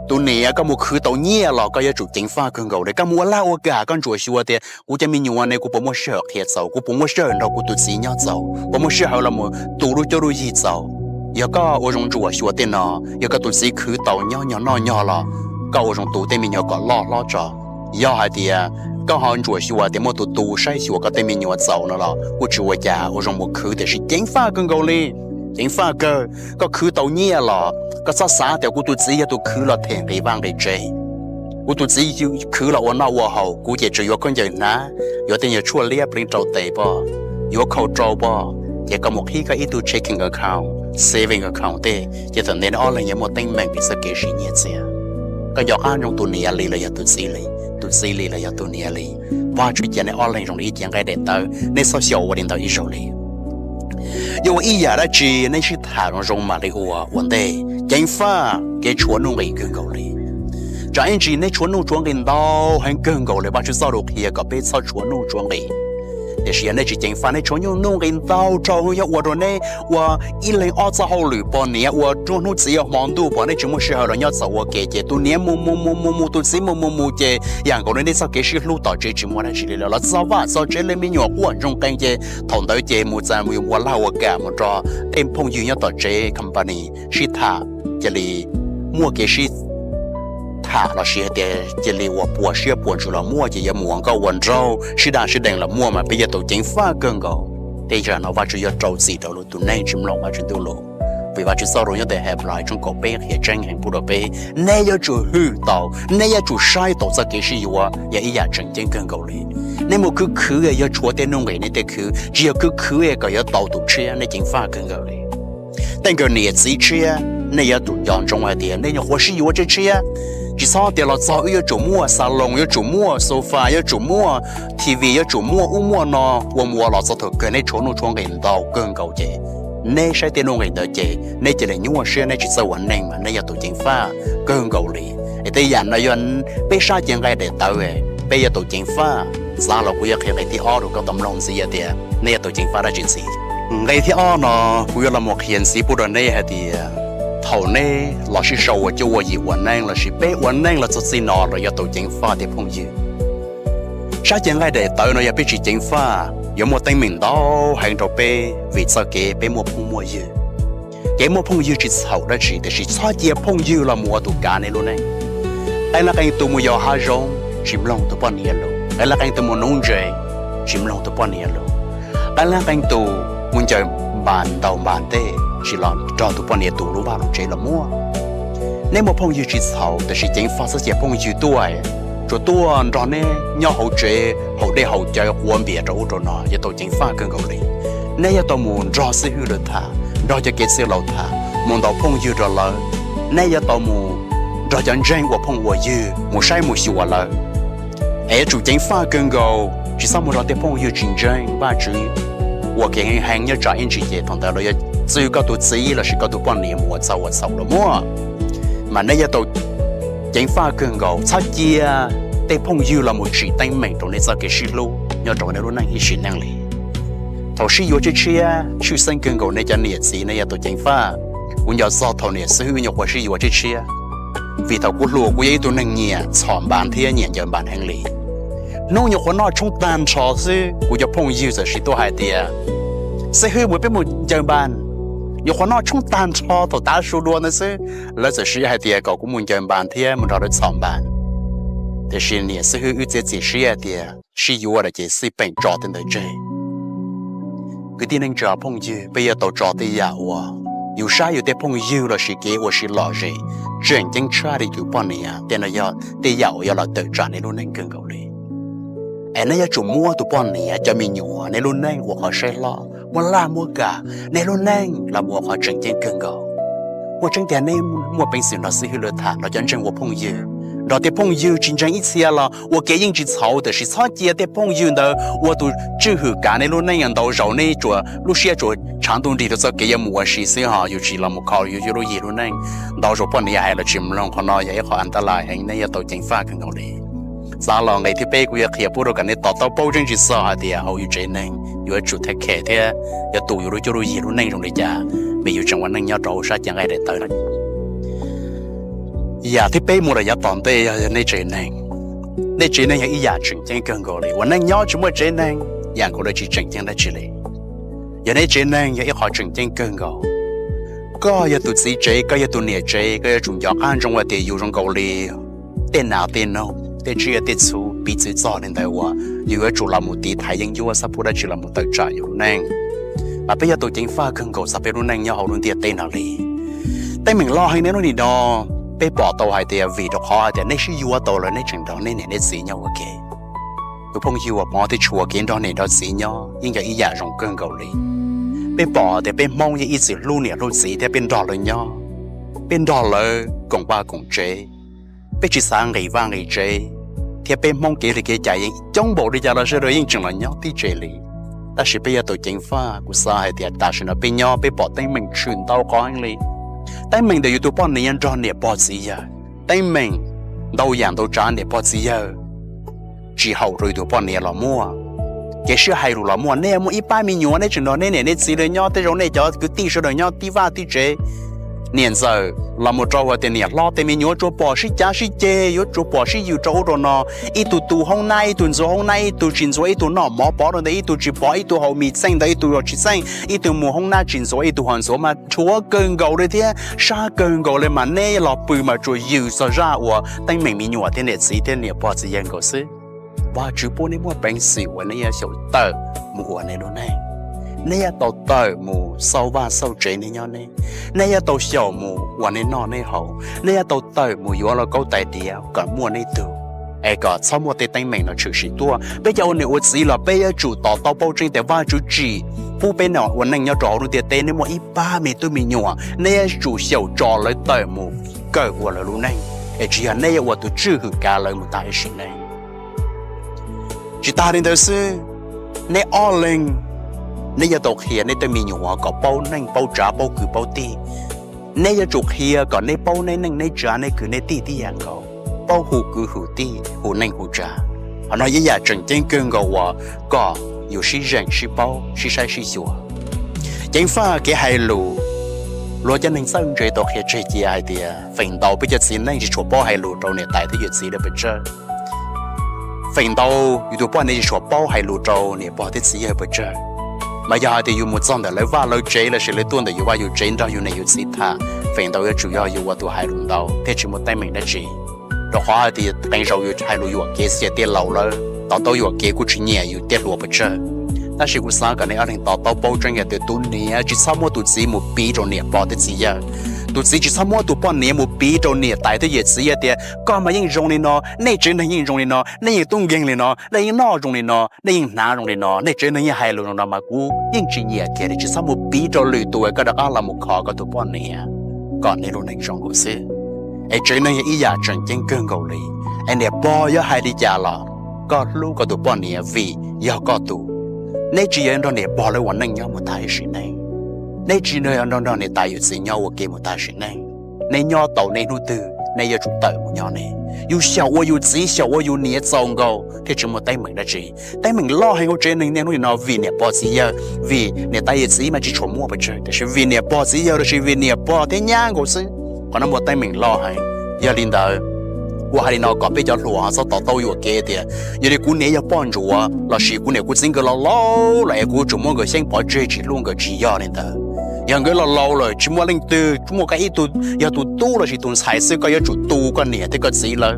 Tus niam, koj mus khwv tau nyiaj los koj yuav tsum ceev faj kawg nkaus li. Koj mus ua laj ua kam koj ntsuam xyuas tias kuv cov me nyuam ne, kuv puas muaj sij hawm qhia txaus, kuv puas muaj sij hawm nrog kuv tus txiv nyob txaus, puas muaj sij hawm los mus tu lub cuab lub yig txaus. Yog koj ua zoo ntsuam xyuas tej no, yog koj tus txiv khwv tau nyob nyog noj nyog los koj ua zoo tu tej me nyuam kom loj hlob tso. Yog hais tias koj ho ntsuam xyuas tias muaj tus tu saib xyuas koj tej me nyuam txaus no los kuj tsis ua cas, ua zoo mus khwv tiam sis ceev faj kawg nkaus li. Ceev faj kawg, koj khwv tau nyiaj los koj txhob xav tias kuv tus txiv yog tus khwv los them nqi vaj nqi tsev. Kuv tus txiv khwv los ua noj ua haus, kuv ces tsuas yuav khaub ncaws hnav, yuav tej nyuag tshuaj liab pleev rau tes poj, yuav khau rau poj, ces koj mus qhib koj ib tug checking account, saving account tej, ces thaum ntawd neb ob leeg yuav muaj teeb meem vim txoj kev siv nyiaj txiag. Koj nco qab ntsoov tus niam li los yog tus txiv li, tus txiv li los yog tus niam li. Vajtswv cia neb ob leeg zoo li ib cev nqaij daim tawv, neb txhob xyaum ua li ntawd ib zaug li. Yuav ua ib yam dab tsi nej sib tham zoo zoo mam li ua ua ntej. Ceev faj kev tshuav nuj nqis kawg nkaus li. Tsam ib ntsis nej tshuav nuj tshuav nqis ntau heev kawg nkaus li, Vajtswv txoj lus qhia kom peb txhob tshuav nuj tshuav nqis. Tiam sis yog nej tsis ceev faj, nej tshuav nuj nqis ntau dhau, yog ua rau nej ua ib leeg ob txoj hauj lwm, poj niam ua nruab hnub txiv ua hmo ntuj, pom nej tsis muaj sij hawm los nyob txaus ua ke, ces tus niam mus mus mus mus mus, tus txiv mus mus mus, ces yam nkaus li nej txoj kev sib hlub tom tsev tsis muaj dab tsi li lawm, los txog vaj txog tsev li me nyuam quaj ntsoog qees, ces thaum ntawd ces mus txog mus ua laj ua kam mus nrog tej phooj ywg nyob tom tsev company sib tham, cia li muaj kev sib tham los sis hais tias cia li ua puas siab puas ntsws los muaj, ces yuav mus ua nkauj ua nraug sib daj sib deev los muaj, mas peb yuav tau ceev faj kawg nkaus. Tej yam no Vajtswv yuav rau txim rau lwm tus neeg tsis mloog Vajtswv ntuj lus. Vim Vajtswv txoj lus nyob ntawm Henplais tshooj kaum peb qhia tseeb heev pub rau peb, nej yuav tsum hwm tau, nej yuav tsum saib tau txoj kev sib yuav yog ib yam tseem ceeb kawg nkaus li. Nej mus khwv khwv yog tshuav tej nuj nqis nej tej khwv, tsis yog khwv khwv kom yuav tau tus tshiab, nej ceev faj kawg nkaus li. Tej nkawd niam txiv tshiab, nej yuav tsum nco ntsoov hais tias nej nyuam qhuav sib yuav tshiab tshiab, tsis txhob tias los txog wb yuav tsum muaj xas loos, yuav tsum muaj sofa, yuav tsum muaj T V, yuav tsum muaj ub muaj no, ua mus ua los txog thaum kawg nej tshuav nuj tshuav nqis ntau kawg nkaus ces nej saib tej nuj nqis ntawd ces nej cia li nyuaj siab, nej tsis txawj ua neej mas nej yog tus ceev faj kawg nkaus li. Es tej yam no yog peb sab cev nqaij daim tawv, peb yuav tau ceev faj. Xav los kuv yuav qhia nqe thib ob rau koj tau mloog ntxiv tias nej yuav tau ceev faj dab tsi ntxiv. Nqe thib ob no kuv yuav los mus qhia ntxiv pub rau neb hais tias thaum neb los sib sau ua cuab ua yig ua neej lossis peb ua neej los txog txij no los yuav tau ceev faj tej phooj ywg. Sab cev nqaij daim tawv no yog peb tsis ceev faj yuav muaj teeb meem ntau heev rau peb vim txoj kev peb muaj phooj muaj ywg. Kev muaj phooj ywg tsis txhaum dab tsi tiam sis txhob cia phooj ywg los mus ua tus kav nej lub neej. Qee leej qee tus mus yos hav zoov tsis mloog tus poj niam lus, qee leej qee tus mus nuv ntses tsis mloog tus poj niam lus, qee leej qee tus mus ncaws npas ntaus npas ntej tsis los nrog tus poj niam tus lub vaj lub tsev los muaj. Nej muaj phooj ywg tsis txhaum tiam sis ceev faj txhob cia phooj ywg tuaj, tsuas tuaj nrog neb nyob hauv tsev haus dej haus cawv quav npias rau ub rau no, yuav tau ceev faj kawg nkaus li. Nej yuav tau mus nrog xib hwb lawv tham, nrog cov kev txwj laus tham, mus ntaus phooj ywg nrog lawv. Nej yuav tau mus nrog cov ntseeg ua phooj ua ywg mus saib mus xyuas lawv. Es yuav tsum ceev faj kawg nkaus, tsis txhob mus nrog tej phooj ywg tsis ntseeg Vajtswv ua kev heev heev nyob tsam ib ntsis ces thaum ntawd lawv yuav txwv koj tus txiv lossis koj tus poj niam mus ua txhaum ua txhaum los muaj. Mas nej yuav tau ceev faj kawg nkaus, txhob cia tej phooj ywg los mus tsim teeb meem rau nej txoj kev sib hlub nyob rau nej lub neej ib sim neej li. Thaum sib yuav tshiab tshiab, tshwj xeeb kawg nkaus nej cov niam txiv nej yuav tau ceev faj. Kuv nco txog thaum niam xib hwb nyuam qhuav sib yuav tshiab tshiab, vim thaum kuv hluas kuv yog ib tug neeg nyiam txhom npas thiab nyiam ncaws npas heev li. Hnub nyuam qhuav noj tshoob tag nrho xwb kuv cov phooj ywg txawm siv tuaj hais tias, xib hwb, mus peb mus ncaws npas. Nyuam qhuav noj tshoob tag nrho thaum tav su dua ntawd xwb, lawv txawm siv hais tias kom kuv mus ncaws npas thiab mus nrog lawv txhom npas. Tiam sis niam xib hwb wb txiav txim siab hais tias sib yuav lawm ces xij peem tso tej ntawd tseg. Kwv tij neej tsa phooj ywg, peb yuav tau tso tej yam uas yus saib yus tej phooj ywg lossis kev ua si lom zem tseem ceeb tshaj li tus poj niam, tej no yog tej yam uas yuav los tawm tsam nej lub neej kawg nkaus li. Es nej yuav tsum muab tus poj niam, cov me nyuam, nej lub neej ua qhov saib hlob, muab laj muab kam nej lub neej los ua qhov tseem ceeb kawg nkaus. Muaj tseeb tiag nej muaj peev xwm nrog xib hwb lawv tham, nrog cov ntseeg ua phooj ywg, nrog tej phooj ywg tsis ntseeg ib txhia los ua kev yeej tsis txhaum, tiam sis txhob cia tej phooj ywg ntawd ua tus tswj hwm kav nej lub neej. Ntau zaus nej tsuas lub siab tsuas tshav ntuj nrig rau txoj kev yuav mus ua si xwb ho yus tsis los mus kho yus lub yig lub neej. Ntau zaus poj niam hais los tsis mloog, qhov no yog ib qho antalais heev, nej yuav tau ceev faj kawg nkaus li. Xav los nqe thib peb kuv yuav qhia pub rau kom nej to taub paub tseeb tsis txog hais tias hauv yus tsev neeg yuav tsum thev khem thiab yuav tu yus lub cuab lub yig lub neej zoo li cas, vim yus tseem ua neej nyob rau hauv sab cev nqaij daim tawv no. Yam thib peb mus rau yav tom ntej yog, yog nej tsev neeg. Nej tsev neeg yog ib yam tseem ceeb kawg nkaus li. Ua neej nyob tsis muaj tsev neeg yam nkaus li tsis tseem ceeb dab tsi li. Yog nej tsev neeg yog ib qho tseem ceeb kawg nkaus. Koj yog tus txiv tsev, koj yog tus niam tsev, koj yuav tsum nco qab ntsoov hais tias yus zoo nkaus li tej nas tej noog, tej tsiaj tej txhu, piv txwv txog li ntawd uas yus yuav tsum los mus tiv thaiv yeeb ncuab, xab phuab dab tsi los mus tawm tsam yus lub neej. Mas peb yog tus ceev faj kawg nkaus txog peb lub neej nyob hauv lub ntiaj teb no li. Teeb meem loj heev nej hnub nim no, peb pom tau hais tias vim rau qhov hais tias nej sib yuav tau lawm nej tseem nrog nej niam nej txiv nyob ua ke. Tus phooj ywg uas pov thiab tshua kev nrog niam nrog txiv nyob yeej yog ib yam zoo kawg nkaus li. Peb pom tias peb Hmoob yeej ib txwm hlub niam hlub txiv thiab peb nrog lawv nyob, peb nrog lawv koom vaj koom tsev, peb tsis xav nqis vaj nqis tsev, thiab peb Hmoob kev li kev cai yeej coob npaum li cas los sawv daws yeej tseem los nyob tib tsev li. Tab sis peb yog tus ceev faj, kuv xav hais tias tam sim no peb nyob peb pom teeb meem tshwm ntau qhov heev li. Teeb meem ntawm yus tus poj niam nrog niam pog txiv yawg, teeb meem ntau yam ntau tsav niam pog txiv yawg tsis haum rau yus tus poj niam los muaj. Kev sib hais lus los muaj, nej muaj ib pab me nyuam nej tseem nrog nej niam nej txiv lawv nyob, tej zaum nej cov kwv tij sawv daws nyob tib vaj tib tsev, niam ntxawm los mus rau hais tias niam hlob, tej me nyuam yuav tsum pom sib cav sib ceg, yuav tsum pom sib yws rau ub rau no, ib tug tu hoob nab, ib tug ntxuav hoob nab, ib tug tsis ntxuav, ib tug noj mov pov rau ntawd, ib tug tsis pov, ib tug haus mis txeej ntawd, ib tug haus tsis txeej, ib tug mus hoob nab tsis ntxuav, ib tug ho ntxuav mas rhuav kawg nkaus li thiab sab kawg nkaus li. Mas nej los pw mas tsuas yws txog zaj uas teeb meem me nyuam thiab niam txiv thiab niam pog txiv yawg nkaus xwb. Vajtswv pub nej muaj peev xwm uas nej yuav xyaum tawm mus ua nej lub neej. Nej yuav tau tawm mus xauj vaj xauj tsev nej nyob nej. Nej yuav tau xyaum mus ua nej noj nej haus. Nej yuav tau tawm mus yuav lauj kaub tais diav kom muaj nej tug, es kom txhob muaj tej teeb meem no tshwm sim tuaj. Peb cov ua niam ua txiv los peb yuav tsum to taub paub tseeb tias Vajtswv tsim pub peb ua neej nyob rau hauv lub ntiaj teb, nej muaj ib pab me tub me nyuam, nej yuav tsum xyaum tso lawv tawm mus kawm ua lawv lub neej, es tsis yog nej yuav ua tus tswj hwm kav lawv mus tag ib sim neej. Tsis tas li ntawd xwb, nej ob leeg, nej yuav tau qhia nej tej me nyuam kom paub neej paub tsav paub kwv paub tij. Nej yuav tsum qhia kom nej paub nej neej nej tsav nej kwv nej tij tib yam nkaus, paub hu kwv hu tij hu neej hu tsav. Qhov no ib yam tseem ceeb kawg nkaus uas kom yus sib zeem sib paub sib saib sib xyuas. Ceev faj kev hais lus, luag cov neeg txawj ntse tau qhia tseg cia hais tias feem ntau peb cov txiv neej tsis tshua paub hais lus rau niam tais thiab yawm txiv lawv pes tsawg. Feem ntau yus tus poj niam tsis tshua paub hais lus rau niam pog thiab txiv yawg pes tsawg. Mas yog hais tias yus mus txog ntawm lawv vaj lawv tsev lossis lawv tuaj ntawm yus vaj yus tsev nrog yus niam yus txiv tham, feem ntau yuav tsum yog yus ua tus hais lus ntau thiab tsis muaj teeb meem dab tsi. Rau qhov hais tias qee zaus yus hais lus yuam kev xwb ces tej laus lawm, to taub yuam kev kuj tsis nyiam yus tej hluas pes tsawg. Tab sis kuv xav kom nej ob leeg to taub paub tseeb tias tus niam tsis txhob muab tus txiv mus piv rau niam pog thiab txiv yawg. Tus txiv tsis txhob muab tus poj niam mus piv rau niam tais thiab yawm txiv hais tias koj mas yeej zoo li no, nej tsev neeg yeej zoo li no, nej yeej tub nkeeg li no, nej yeej noj zoo li no, nej yeej hnav zoo li no, nej tsev neeg yeej hais lus zoo no mas kuv yeej tsis nyiam kiag li. Tsis txhob mus piv rau lwm tus es koj rov qab los mus kho koj tus poj niam kom nej lub neej zoo nkaus xwb. Es tsev neeg yog ib yam tseem ceeb kawg nkaus li. Es niam pog yuav hais li cas los koj hlub koj tus poj niam vim yog koj tus. Neb tsis yog nrog niam pog lawv ua neej nyob mus tag ib sim neej. Neb tsis yog nrog niam tais yawm txiv nyob ua ke mus tag sim neej. Neb nyob tau neb hnub twg neb yuav tsum tawm mus nyob neb. Yus xyaum ua yus txiv xyaum ua yus niam txaus nkaus thiaj tsis muaj teeb meem dab tsi. Teeb meem loj heev hauv tsev neeg niaj hnub nim no vim niam pog txiv yawg, vim niam tais yawm txiv mas tsis tshua muaj pes tsawg, tiam sis vim niam pog txiv yawg lossis vim niam pog thiab nyab nkaus xwb, qhov no muaj teeb meem loj heev. Yog li ntawd, kuv hais li no kom peb cov hluas txhob to taub yuam kev tias yog li kuv niam yog poj ntsuam lossis kuv niam kuv txiv nkawd laus laus lawm es kuv yuav tsum muab nkawd xyeeb pov tseg tsis hlub nkawd, tsis yog li ntawd. Yog nkawd laus laus lawm tsis muaj leej twg, tsis muaj koj ib tug, yog tus tub lossis tus ntxhais xwb koj yuav tsum tu koj niam thiab koj txiv lawv.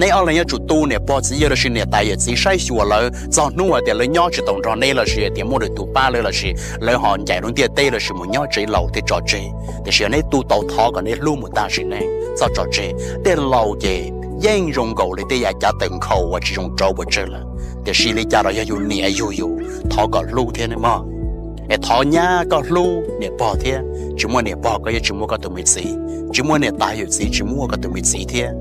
Neb ob leeg yuav tsum tu niam pog txiv yawg lossis niam tais yawm txiv saib xyuas lawv txog hnub hais tias lawv nyob tsis tau nrog neb lossis hais tias muaj lwm tus pab lawv lossis lawv ho ncaim lub ntiaj teb lossis mus nyob tsev laus thiab tso tseg. Tiam sis yog neb tu tau thov kom neb hlub mus tag sim neej txhob tso tseg. Tej laus ces yeej zoo nkaus li tej yam cav tawm nkhaus uas tsis zoo rau pes tsawg lawm, tiam sis li cas los yog yus niam yug yus, thov kom hlub thiab nawb mog. Es thov nyab koj hlub niam pog thiab, tsis muaj niam pog koj yuav tsis muaj koj tus me txiv, tsis muaj niam tais yawm txiv tsis muaj koj tus me txiv thiab,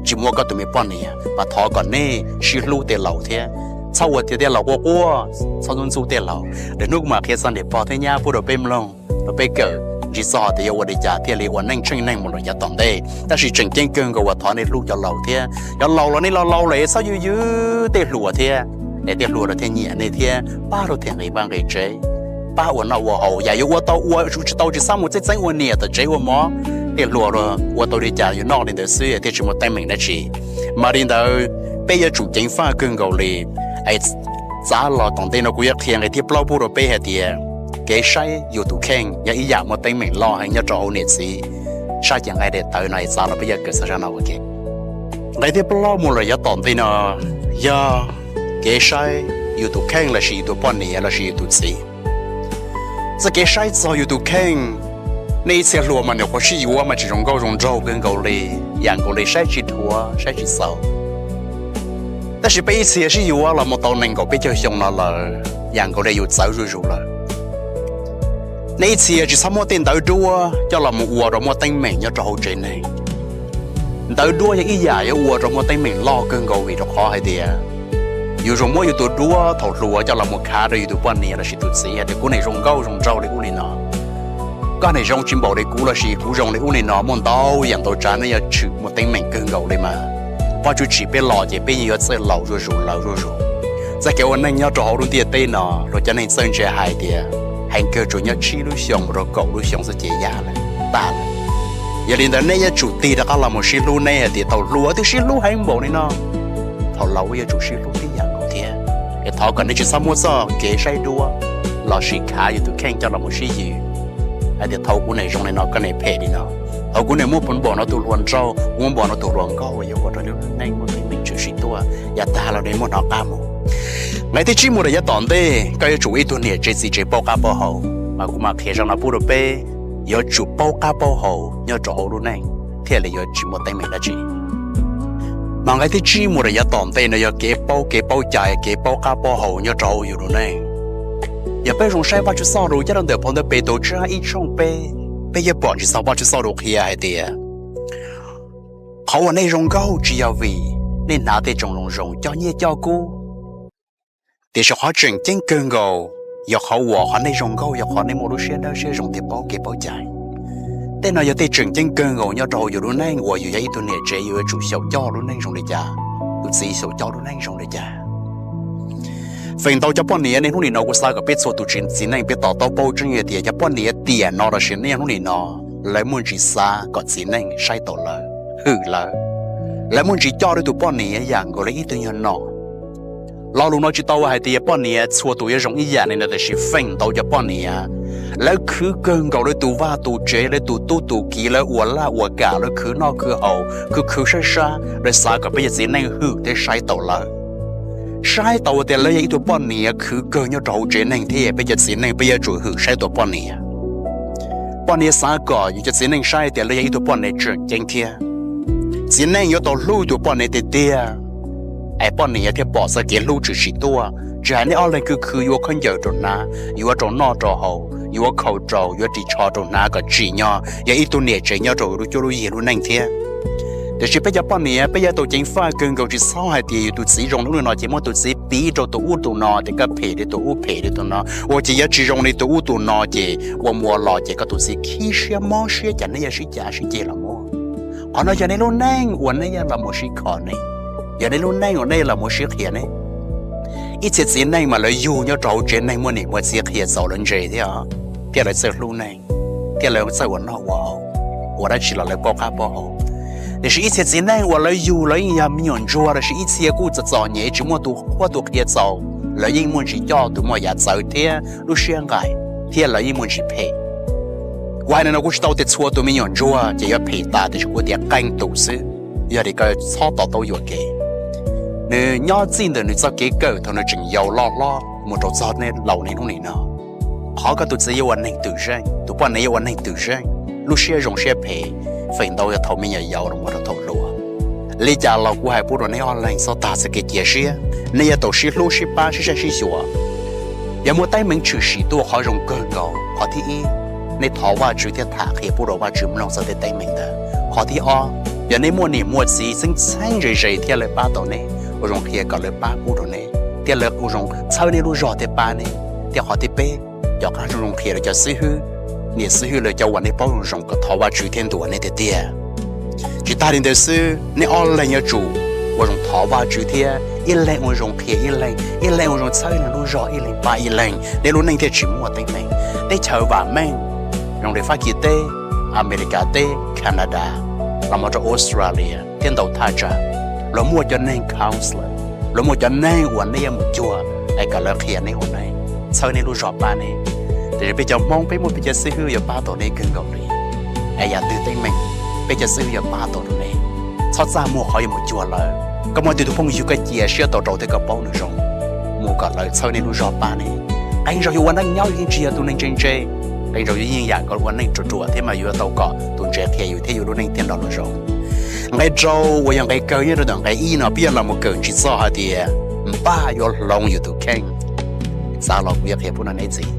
tsis muaj koj tus me poj niam, mas thov kom nej sib hlub tej laus thiab. Txhob ua tias tej laus quaj quaj, txhob ntxub ntxub tej laus. Lwm hnub kuv mam qhia txog niam pog thiab nyab pub rau peb mloog, rau peb kawm, ntsib txog tias yuav ua li cas thiaj li ua neej tsheej neeg mus rau yav tom ntej. Tab sis tseem ceeb kawg nkaus uas thov nej hlub cov laus thiab. Cov laus los nej laus laus lawm txhob yws yws tej hluas thiab, es tej hluas los thiaj nyiam nej thiab pab rau thiaj nqis vaj nqis tsev, pab ua noj ua haus, yam yuav ua tau ua, tsis tau tsis txhob mus txeeb txeeb ua niam tom tsev ua mov. tej hluas ua tau li cas yus noj li ntawd xwb thiaj tsis muaj teeb meem dab tsi. Mas li ntawd, peb yuav tsum ceev faj kawg nkaus li. Es txav los tom ntej no kuv yuav qhia nqe thib plaub pub rau peb hais tias kev saib yus tus kheej yog ib yam muaj teeb meem loj heev nyob rau hauv niam txiv sab cev nqaij daim tawv no. Es txav los peb yuav kawm txog zaj no ua ke. Nqe thib plaub mus lawm yav tom ntej no yog kev saib yus tus kheej lossis yus tus poj niam lossis yus tus txiv. Txoj kev saib txog yus tus kheej, nej ib txhia hluas mas nyuam qhuav sib yuav mas tseem zoo nkauj zoo nraug kawg nkaus li, yam nkaus li saib tsis dhuav saib tsis txaus. Tab sis peb ib txhia sib yuav los mus tau nees nkaum peb caug xyoo no lawm, yam nkaus li yus txawv zuj zus lawm. Nej ib txhia tsis txhob muab tej ntawv duab coj los mus ua rau muaj teeb meem nyob rau hauv tsev neeg. Ntawv duab yog ib yam yuav ua rau muaj teeb meem loj kawg nkaus vim rau qhov hais tias yus zoo muab yus tus duab thaum hluas coj los mus khav rau yus tus poj niam lossis tus txiv hais tias kuv niam zoo nkauj zoo nraug li ub li no, koj niam zoo tsis npaum li kuv lossis kuv zoo li ub li no, muaj ntau yam ntau tsav nej yuav tshwm muaj teeb meem kawg nkaus li mas. Vajtswv tsim peb los ces peb yeej yuav txawj laus zuj zus laus zuj zus. Txoj kev ua neej nyob rau hauv lub ntiaj teb no luag cov neeg txawj ntse hais tias heev kawg tsuas nyob tsib lub xyoos mus rau kaum lub xyoos xwb ces yaj lawm, tag lawm. Yog li ntawd nej yuav tsum tig rov qab los mus sib hlub, nej hais tias thaum hluas twb sib hlub heev npaum li no, thaum laus yuav tsum sib hlub tib yam nkaus thiab. Es thov kom nej tsis txhob muab txoj kev saib duab lossis khav yus tus kheej coj los mus sib yws hais tias thaum kuv niam zoo li no koj niam phem li no, thaum kuv niam muaj npaum no tus hluas nraug, kuv muaj npaum no tus hluas nkauj uas yuav ua rau lub neej muaj teeb meem tshwm sim tuaj, yav tag los nej muab hnov qab mus. Nqe thib tsib mus rau yav tom ntej, koj yuav tsum ua ib tug niam tsev txiv tsev paub qab paub hau, mas kuv mam qhia zaj no pub rau peb, yuav tsum paub qab paub hau nyob rau hauv lub neej thiaj li yuav tsis muaj teeb meem dab tsi. Mas nqe thib tsib mus rau yav tom ntej no yog kev paub kev paub cai kev paub qab paub hau nyob rau hauv yus lub neej. Yog peb zoo saib Vajtswv txoj lus nyob rau ntawm phau ntawv Petus tsab ib tshooj peb, peb yuav pom tsis txog Vajtswv txoj lus qhia hais tias qhov uas nej zoo nkauj tsis yog vim nej hnav tej tsoos zoo zoo coj nyiaj coj kub, tiam sis qhov tseem ceeb kawg nkaus yog qhov uas qhov nej zoo nkauj yog qhov nej muaj lub siab dawb siab zoo thiab paub kev paub cai. Tej no yog tej tseem ceeb kawg nkaus nyob rau hauv yus lub neej uas yus yog ib tug niam tsev yus yuav tsum xyaum coj lub neej zoo li cas, tus txiv xyaum coj lub neej zoo li cas. Feem ntau cov poj niam niaj hnub nim no kuv xav kom peb txhua tus txiv neej peb to taub paub tseeb tias cov poj niam tiam no lossis niaj hnub nim no lawv muaj ntsis xav kom txiv neej saib taus lawv, hwm lawv. Lawv muaj ntsis coj lawv tus poj niam yam nkaus li ib tug nyuag nom. Lo lus no tsis tau hais tias poj niam txhua tus yuav zoo ib yam li ntawd, tiam sis feem ntau cov poj niam lawv khwv kawg nkaus lawv tus vaj tus tsev, lawv tus tub tus kiv, lawv ua laj ua kam, lawv khwv noj khwv haus, khwv khwv sab sab, lawv xav kom peb cov txiv neej hwm thiab saib taus lawv, saib taus tias lawv yog ib tug poj niam khwv kawg nyob rau hauv tsev neeg thiab peb cov txiv neej peb yuav tsum hwm saib taus poj niam. Poj niam xav kom yus cov txiv neej saib tias lawv yog ib tug poj niam tseem ceeb thiab. Txiv neej yuav tau hlub tus poj niam tiag tiag, es poj niam thiaj pom txoj kev hlub tshwm sim tuaj. Tsis hais nej ob leeg khwv khwv yuav khaub ncaws rau hnav, yuav rau noj rau haus, yuav khaus rau, yuav ris tsho rau hnav kom tsim nyog yog ib tug niam tsev nyob rau lub cuab lub yig lub neej thiab. Tiam sis peb cov poj niam peb yuav tau ceev faj kawg nkaus, tsis txhob hais tias yus tus txiv zoo li ub li no ces muab tus txiv piv rau tus ub tus no tias koj phem li tus ub phem li tus no, ua ces yuav tsis zoo li tus ub tus no ces ua mus ua los ces koj tus txiv khib siab mob siab, cas neb yuav sib cav sib ceg los muaj. Qhov no yog nej lub neej uas nej yuav los mus sib kho ne, yog nej lub neej uas nej los mus sib qhia ne. Ib txhia txiv neej mas lawv yug nyob rau hauv tsev neeg muaj niam muaj txiv qhia txaus lawv ntse thiab, thiab lawv txawj hlub neeg, thiab lawv txawj ua noj ua haus, ua dab tsi los lawv paub qab paub hau. Tiam sis ib txhia txiv neej uas lawv yug lawv yeej yog me nyuam ntsuag lossis ib txhia kuj txom txom nyem tsis muaj tus qhuab tus qhia txaus, lawv yeej muaj ntsis coj tus muaj yav txawv thiab lub siab nqaim, thiab lawv yeej muaj ntsis phem. Kuv hais li no kuv tsis tau tias txhua tus me nyuam ntsuag ces yuav phem tas, tiam sis kuv tias qee tus xwb, yog li koj txhob to taub yuam kev. Nws nyob txij ntawm nws txoj kev kawm thaum nws tseem yau loj hlob mus rau txog nej laus niaj hnub nim no. Qhov koj tus txiv yuav ua neeg twm zeej, tus poj niam yuav ua neeg twm zeej, lub siab zoo siab phem, feem ntau yog thaum me nyuam yaus los mus rau thaum hluas. Li cas los kuv hais pub rau nej ob leeg txhob tag txoj kev cia siab, nej yuav tau sib hlub sib pab sib saib sib xyuas. Yog muaj teeb meem tshwm sim tuaj qhov zoo kawg nkaus, qhov thib ib, nej thov Vajtswv thiab tham qhia pub rau Vajtswv mloog txog tej teeb meem ntawd. Qhov thib ob, yog nej muaj niam muaj txiv txheeb txheeb ze ze thiab lawv pab tau nej, ua zoo qhia kom lawv pab pub rau nej, thiab lawv ua zoo txhawb nej lub zog thiab pab nej. Thiab qhov thib peb, cov qab zoo zoo qhia rau cov xib hwb, niam xib hwb lawv cov uas nej paub zoo zoo kom thov Vajtswv thiab ntuas nej tiag tiag. Tsis tag li ntawd xwb, nej ob leeg yuav tsum ua zoo thov Vajtswv thiab ib leeg ua zoo qhia ib leeg, ib leeg ua zoo txhawb ib leeg lub zog, ib leeg pab ib leeg, nej lub neej thiaj tsis muaj teeb meem. Teb chaws vam meej zoo li Fab Kis teb, Amelikas teb, Canada, los mus rau Australia thiab ntau thaj tsam, luag muaj cov neeg counselor, luag muaj cov neeg uas nej yuav mus cuag es kom lawv qhia nej ua neej, txhawb nej lub zog pab nej. Tiam sis peb cov Hmoob peb muaj peb cov xib hwb yuav pab tau nej kawg nkaus li. Es yam twg teeb meem, peb cov xib hwb yuav pab tau rau nej. Txhob txaj muag qhov yuav mus cuag lawv. Koj muaj twg tus phooj ywg koj cia siab tau rau thiab koj paub nws zoo, mus kom lawv txhawb nej lub zog pab nej. Qee zaug yus ua neej nyob yus yeej tsis yog tus neeg ntse ntse, qee zaug yus yeej yam koj ua neej ruam ruam thiab mas yus yuav tau kom tus ntse qhia yus thiab yus lub neej thiaj nrog luag zoo. Nqe rau uas yog nqe kawg nyob rau ntawm nqe ib no peb yuav los mus kawm tsis txog hais tias npaj yuav hloov yus tus kheej. Xav los kuv yuav qhia pub no nej txiv.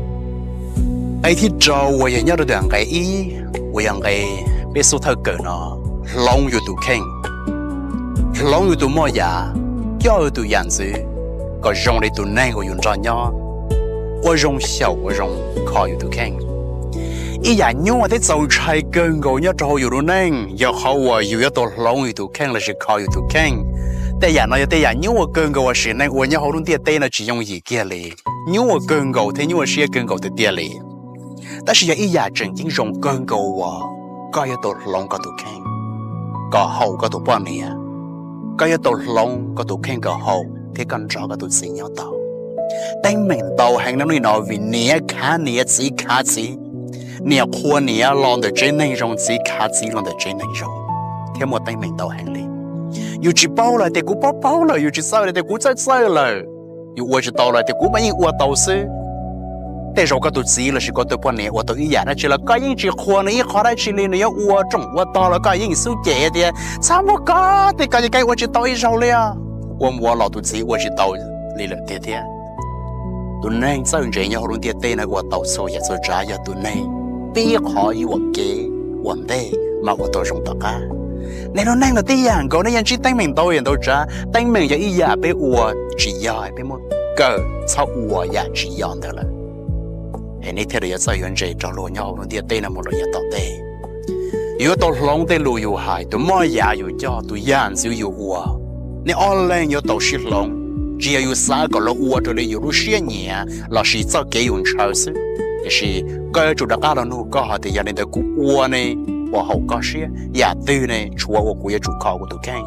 Nqe thib rau uas yog nyob rau ntawm nqe ib uas yog nqe peb xub thawj kawm no, hloov yus tus kheej, hloov yus tus moj yam, coj yus tus yam ntxwv kom zoo li tus neeg uas yus nrog nyob, ua zoo xyaum ua zoo kho yus tus kheej. Ib yam nyuaj thiab txaus ntshai kawg nkaus nyob rau hauv yus lub neej yog qhov uas yus yuav tau hloov yus tus kheej lossis kho yus tus kheej. Tej yam no yog tej yam nyuaj kawg nkaus uas sim neej ua nyob hauv lub ntiaj teb no tsis yooj yim kiag li. Nyuaj kawg nkaus thiab nyuaj siab kawg nkaus tiag tiag li. Tab sis yog ib yam tseem ceeb zoo kawg nkaus uas koj yuav tau hloov koj tus kheej kom haum koj tus poj niam, koj yuav tau hloov koj tus kheej kom haum thiab koj nrog koj tus txiv nyob tau. Teeb meem ntau heev no li no vim niam khav niam txiv khav txiv, niam qhuas niam los ntawm tsev neeg zoo, txiv khav txiv los ntawm tsev neeg zoo, thiab muaj teeb meem ntau heev li. Yus tsis paub los tias kuv paub paub lawm, yus tsis txawj los tias kuv txawj txawj lawm, yus ua tsis tau los tias kuv mas yeej ua tau xwb. Tej zaum koj tus txiv lossis koj tus poj niam ua tau ib yam dab tsi los koj yeej tsis qhuas nws ib qho dab tsi li, nws yuav ua rooj ua tog los koj yeej xub cem tias txhob muab koj tej ko ces koj ua tsis tau ib zaug li os. Ua mus ua los tus txiv ua tsis tau li lawm tiag thiab. Tus neeg txawj ntse nyob hauv lub ntiaj teb no ua tau txhua yam txhua tsav yog tus neeg pib qhov yuam kev ua ntej mas ua tau zoo tom qab. Nej lub neej los tib yam nkaus, nej yuav ntsib teeb meem ntau yam ntau tsav. Teeb meem yog ib yam peb ua tsis yog, peb muab kawm txhob ua yam tsis yog ntawd lawm, es nej thiaj li yuav txawj yuav ntse rau luag nyob hauv lub ntiaj teb no mus rau yav tom ntej. Yus yuav tau hloov tej lus yus hais, tus moj yam yus coj, tus yam ntxwv yus ua. Nej ob leeg yuav tau sib hloov, tsis yog yus xav kom luag ua raws li yus lub siab nyiam lossis txoj kev yus ntshaw xwb. Tiam sis koj yuav tsum rov qab los nug koj hais tias yog li ntawd kuv ua ne puas haum koj siab? Yam twg ne tshuav uas kuv yuav tsum kho kuv tus kheej?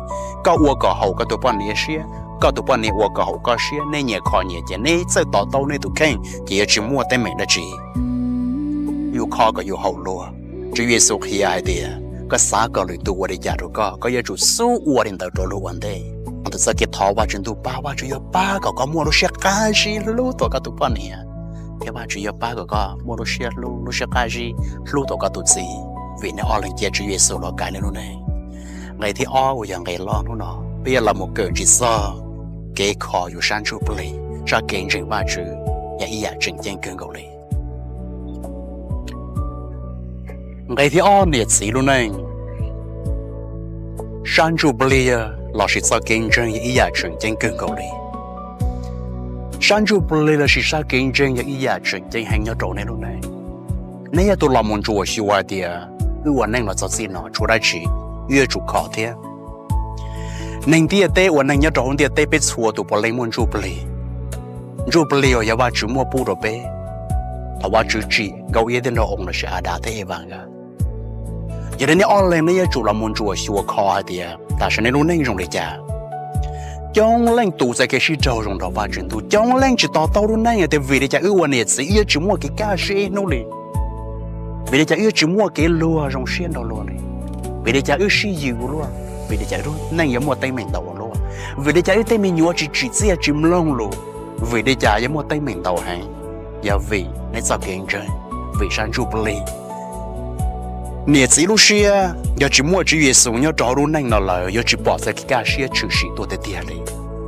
Koj ua kom haum koj tus poj niam siab, koj tus poj niam ua kom haum koj siab, nej nyias kho nyias ces nej txawj to taub nej tus kheej ces yuav tsis muaj teeb meem dab tsi. Yus kho kom yus haum luag. Tswv Yexus qhia hais tias koj xav kom lwm tus ua li cas rau koj, koj yuav tsum xub ua li ntawd rau luag ua ntej. Tus txoj kev thov Vajtswv ntuj pab, Vajtswv yuav pab kom koj muaj lub siab qab zib hlub tau koj tus poj niam, thiab Vajtswv yuav pab kom koj muaj lub siab hlub, lub siab qab zib hlub tau koj tus txiv, vim nej ob leeg cia Tswv Yexus los kav nej lub neej. Nqe thib ob uas yog nqe loj hnub no, peb yuav los mus kawm ntsis txog kev kho yus sab ntsuj plig, sab kev ntseeg Vajtswv, yog ib yam tseem ceeb kawg nkaus li. Nqe thib ob, niam txiv lub neej, sab ntsuj plig lossis txoj kev ntseeg yog ib yam tseem ceeb kawg nkaus li. Sab ntsuj plig lossis sab kev ntseeg yog ib yam tseem ceeb heev nyob rau nej lub neej. Nej yog tus los mus ntsuam xyuas hais tias wb ua neej los txog txij no tshuav dab tsi wb yuav tsum kho thiab. Neeg ntiaj teb, ua neeg nyob rau hauv ntiaj teb peb txhua tus puav leej muaj ntsuj plig. Ntsuj plig uas yog Vajtswv muab pub rau peb thaum Vajtswv tsim Nkauj Iab thiab Nraug Oo lossis Adas thiab Evas nkawd. Yog li nej ob leeg nej yuav tsum los mus ntsuam xyuas kho hais tias tam sim no nej lub neej zoo li cas. Coob leej tu txoj kev sib raug zoo nrog Vajtswv ntuj, coob leej tsis to taub lub neej hais tias vim li cas wb ua niam txiv wb yuav tsis muaj kev kaj siab ib hnub li, vim li cas wb yuav tsis muaj kev luag zoo siab nrog luag li, vim li cas wb sib yws ua luaj, vim li cas wb lub neej yuav muaj teeb meem ntau ua luaj, vim li cas wb tej me nyuam tsis tsim txiaj tsis mloog lus, vim li cas yuav muaj teeb meem ntau heev. Yog vim nej txoj kev ntseeg, vim sab ntsuj plig. Niam txiv lub siab yog tsis muaj Tswv Yexus nyob rau hauv lub neej no lawm yuav tsis pom txoj kev kaj siab tshwm sim tuaj tiag tiag li.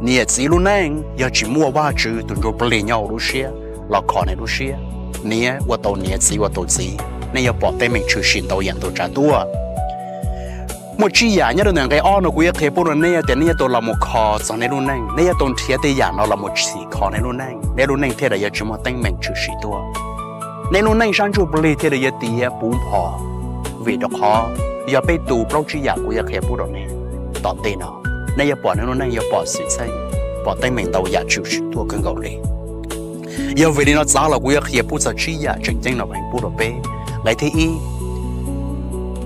Niam txiv lub neej yog tsis muaj Vajtswv tus ntsuj plig nyob hauv lub siab los kho nej lub siab, niam ua tau niam, txiv ua tau txiv, nej yuav pom teeb meem tshwm sim ntau yam ntau tsav tuaj. Muaj tsib yam nyob rau ntawm nqe ob no kuv yuav qhia pub rau nej tias nej yuav tau los mus kho txog nej lub neej, nej yuav tau nrhiav tej yam no los mus tsim kho nej lub neej, nej lub neej thiaj li yuav tsis muaj teeb meem tshwm sim tuaj. Nej lub neej sab ntsuj plig thiaj li yuav tiav puv npo, vim rau qhov yog peb tu plaub tsib yam kuv yuav qhia pub rau nej tom ntej no, nej yuav pom nej lub neej yuav pom xwm txheej, pom teeb meem ntau yam tshwm sim tuaj kawg nkaus li. Yog vim li no txav los kuv yuav qhia pub txog tsib yam tseem ceeb no pub rau peb. Nqe thib ib,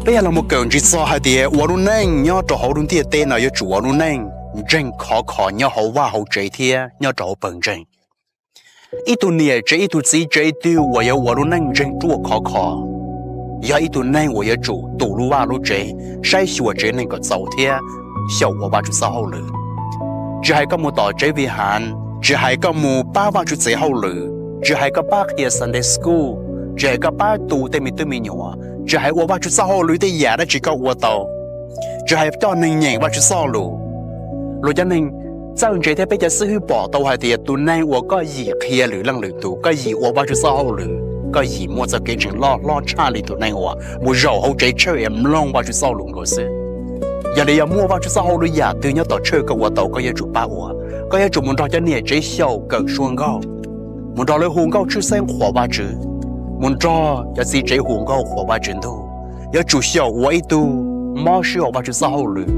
Peb yog los mus kawm ntsis txog hais tias ua lub neej nyob rau hauv lub ntiaj teb no yuav tsum ua lub neej ntseeg khov kho nyob hauv vaj hauv tsev thiab nyob rau hauv pawg ntseeg. Ib tug niam tsev ib tug txiv tsev twg uas yuav ua lub neej ntseeg ruaj khov kho, yog ib tug neeg uas yuav tsum tu lub vaj lub tsev, saib xyuas tsev neeg kom txaus thiab xyaum ua Vajtswv txoj hauj lwm. Tsis hais koj mus tom tsev vij hav, tsis hais koj mus pab Vajtswv txoj hauj lwm, tsis hais koj pab qhia Sunday school, tsis hais koj pab tu tej me tub me nyuam, tsis hais ua Vajtswv txoj hauj lwm tej yam dab tsi koj ua tau, tsis hais coj neeg nyeem Vajtswv txoj lus. Luag cov neeg txawj ntse thiab peb cov xib hwb pom tau hais tias tus neeg uas koj yim qhia lwm leej lwm tus, koj yim ua Vajtswv txoj hauj lwm, koj yim muaj txoj kev ntseeg loj hlob tshaj li tus neeg uas mus zaum hauv tsev church es mloog Vajtswv txoj lus nkaus xwb. Yog li yog muaj Vajtswv txoj hauj lwm yam twg nyob tom church koj ua tau, koj yuav tsum pab ua. Koj yuav tsum mus nrog cov niam tsev xyaum kawm suab nkauj, mus nrog lawv hu nkauj tshwj xeeb qhuas Vajtswv, mus nrog cov txiv tsev hu nkauj qhuas Vajtswv ntuj. Yuav tsum xyaum ua ib tug mob siab ua Vajtswv txoj hauj lwm.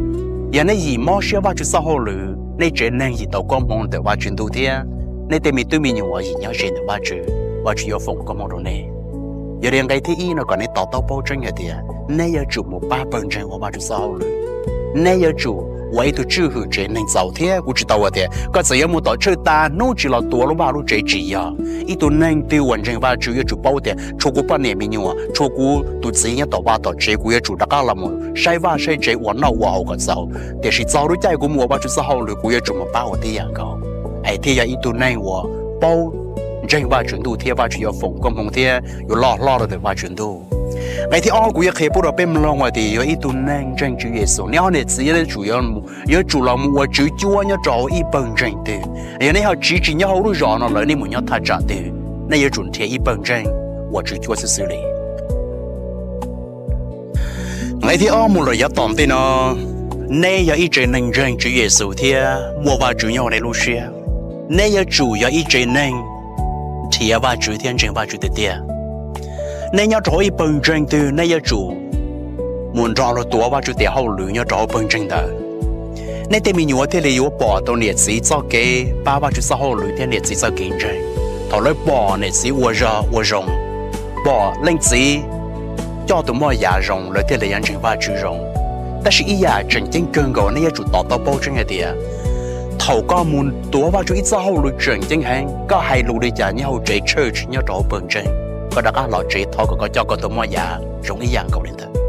Yog nej yim mob siab Vajtswv txoj hauj lwm, nej tsev neeg yim tau koob hmoov ntawm Vajtswv ntuj thiab nej tej me tub me nyuam yim nyob ze ntawm Vajtswv, Vajtswv yuav foom koob hmoov rau nej. Yog li nqe thib ib no kom nej to taub paub tseeb hais tias nej yuav tsum mus pab pawg ntseeg ua Vajtswv txoj hauj lwm. Nej yuav tsum ua ib tug tswj hwm tsev neeg txaus thiab. Kuv tsis tau hais tias koj txawm yuav mus tom church tas hnub tsis los tuav lub vaj lub tsev, tsis yog. Ib tug neeg twg uas ntseeg Vajtswv yuav tsum paub tias tshuav kuv poj niam me nyuam, tshuav kuv tus txiv nyob tom vaj tom tsev, kuv yuav tsum rov qab los mus saib vaj saib tsev ua noj ua haus kom txaus, tiam sis txog lub caij kuv mus ua Vajtswv txoj hauj lwm kuv yuav tsum mus pab ua tib yam nkaus, es thiaj yog ib tug neeg uas paub ntseeg Vajtswv ntuj thiab Vajtswv yuav foom koob hmoov thiab yuav loj hlob rau ntawm Vajtswv ntuj. Nqe thib ob kuv yuav qhia pub rau peb mloog hais tias yog ib tug neeg ntseeg Tswv Yexus, nej ob niam txiv yuav tsum, yuav tsum los mus ua tswv cuab nyob rau hauv ib pawg ntseeg twg. Yog nej ho tsiv tsis nyob hauv lub zos no lawm, nej mus nyob thaj tsam twg, nej yuav tsum nrhiav ib pawg ntseeg ua tswv cuab xwb xwb li. Nqe thib ob mus lawm yav tom ntej no, nej yog ib tsev neeg ntseeg Tswv Yexus thiab muaj Vajtswv nyob hauv nej lub siab. Nej yuav tsum yog ib tsev neeg nrhiav Vajtswv thiab ntseeg Vajtswv tiag tiag. Nej nyob rau hauv ib pawg ntseeg twg, nej yuav tsum mus nrog luag tuav Vajtswv tes hauj lwm nyob rau hauv pawg ntseeg ntawd. Nej tej me nyuam thiaj li yuav pom tau niam txiv txoj kev pab Vajtswv txoj hauj lwm thiab niam txiv txoj kev ntseeg. Thaum lawv pom niam txiv ua zog ua zoo, pom leej txiv coj tus moj yam zoo, lawv thiaj li yuav ntseeg Vajtswv zoo. Tab sis ib yam tseem ceeb kawg nkaus nej yuav tsum to taub paub tseeb hais tias thaum koj mus tuav Vajtswv ib txoj hauj lwm tseem ceeb heev, koj hais lus li cas nyob hauv tsev church nyob rau hauv pawg ntseeg, koj rov qab los tsev thov kom koj coj koj tus moj yam zoo ib yam nkaus li ntawd.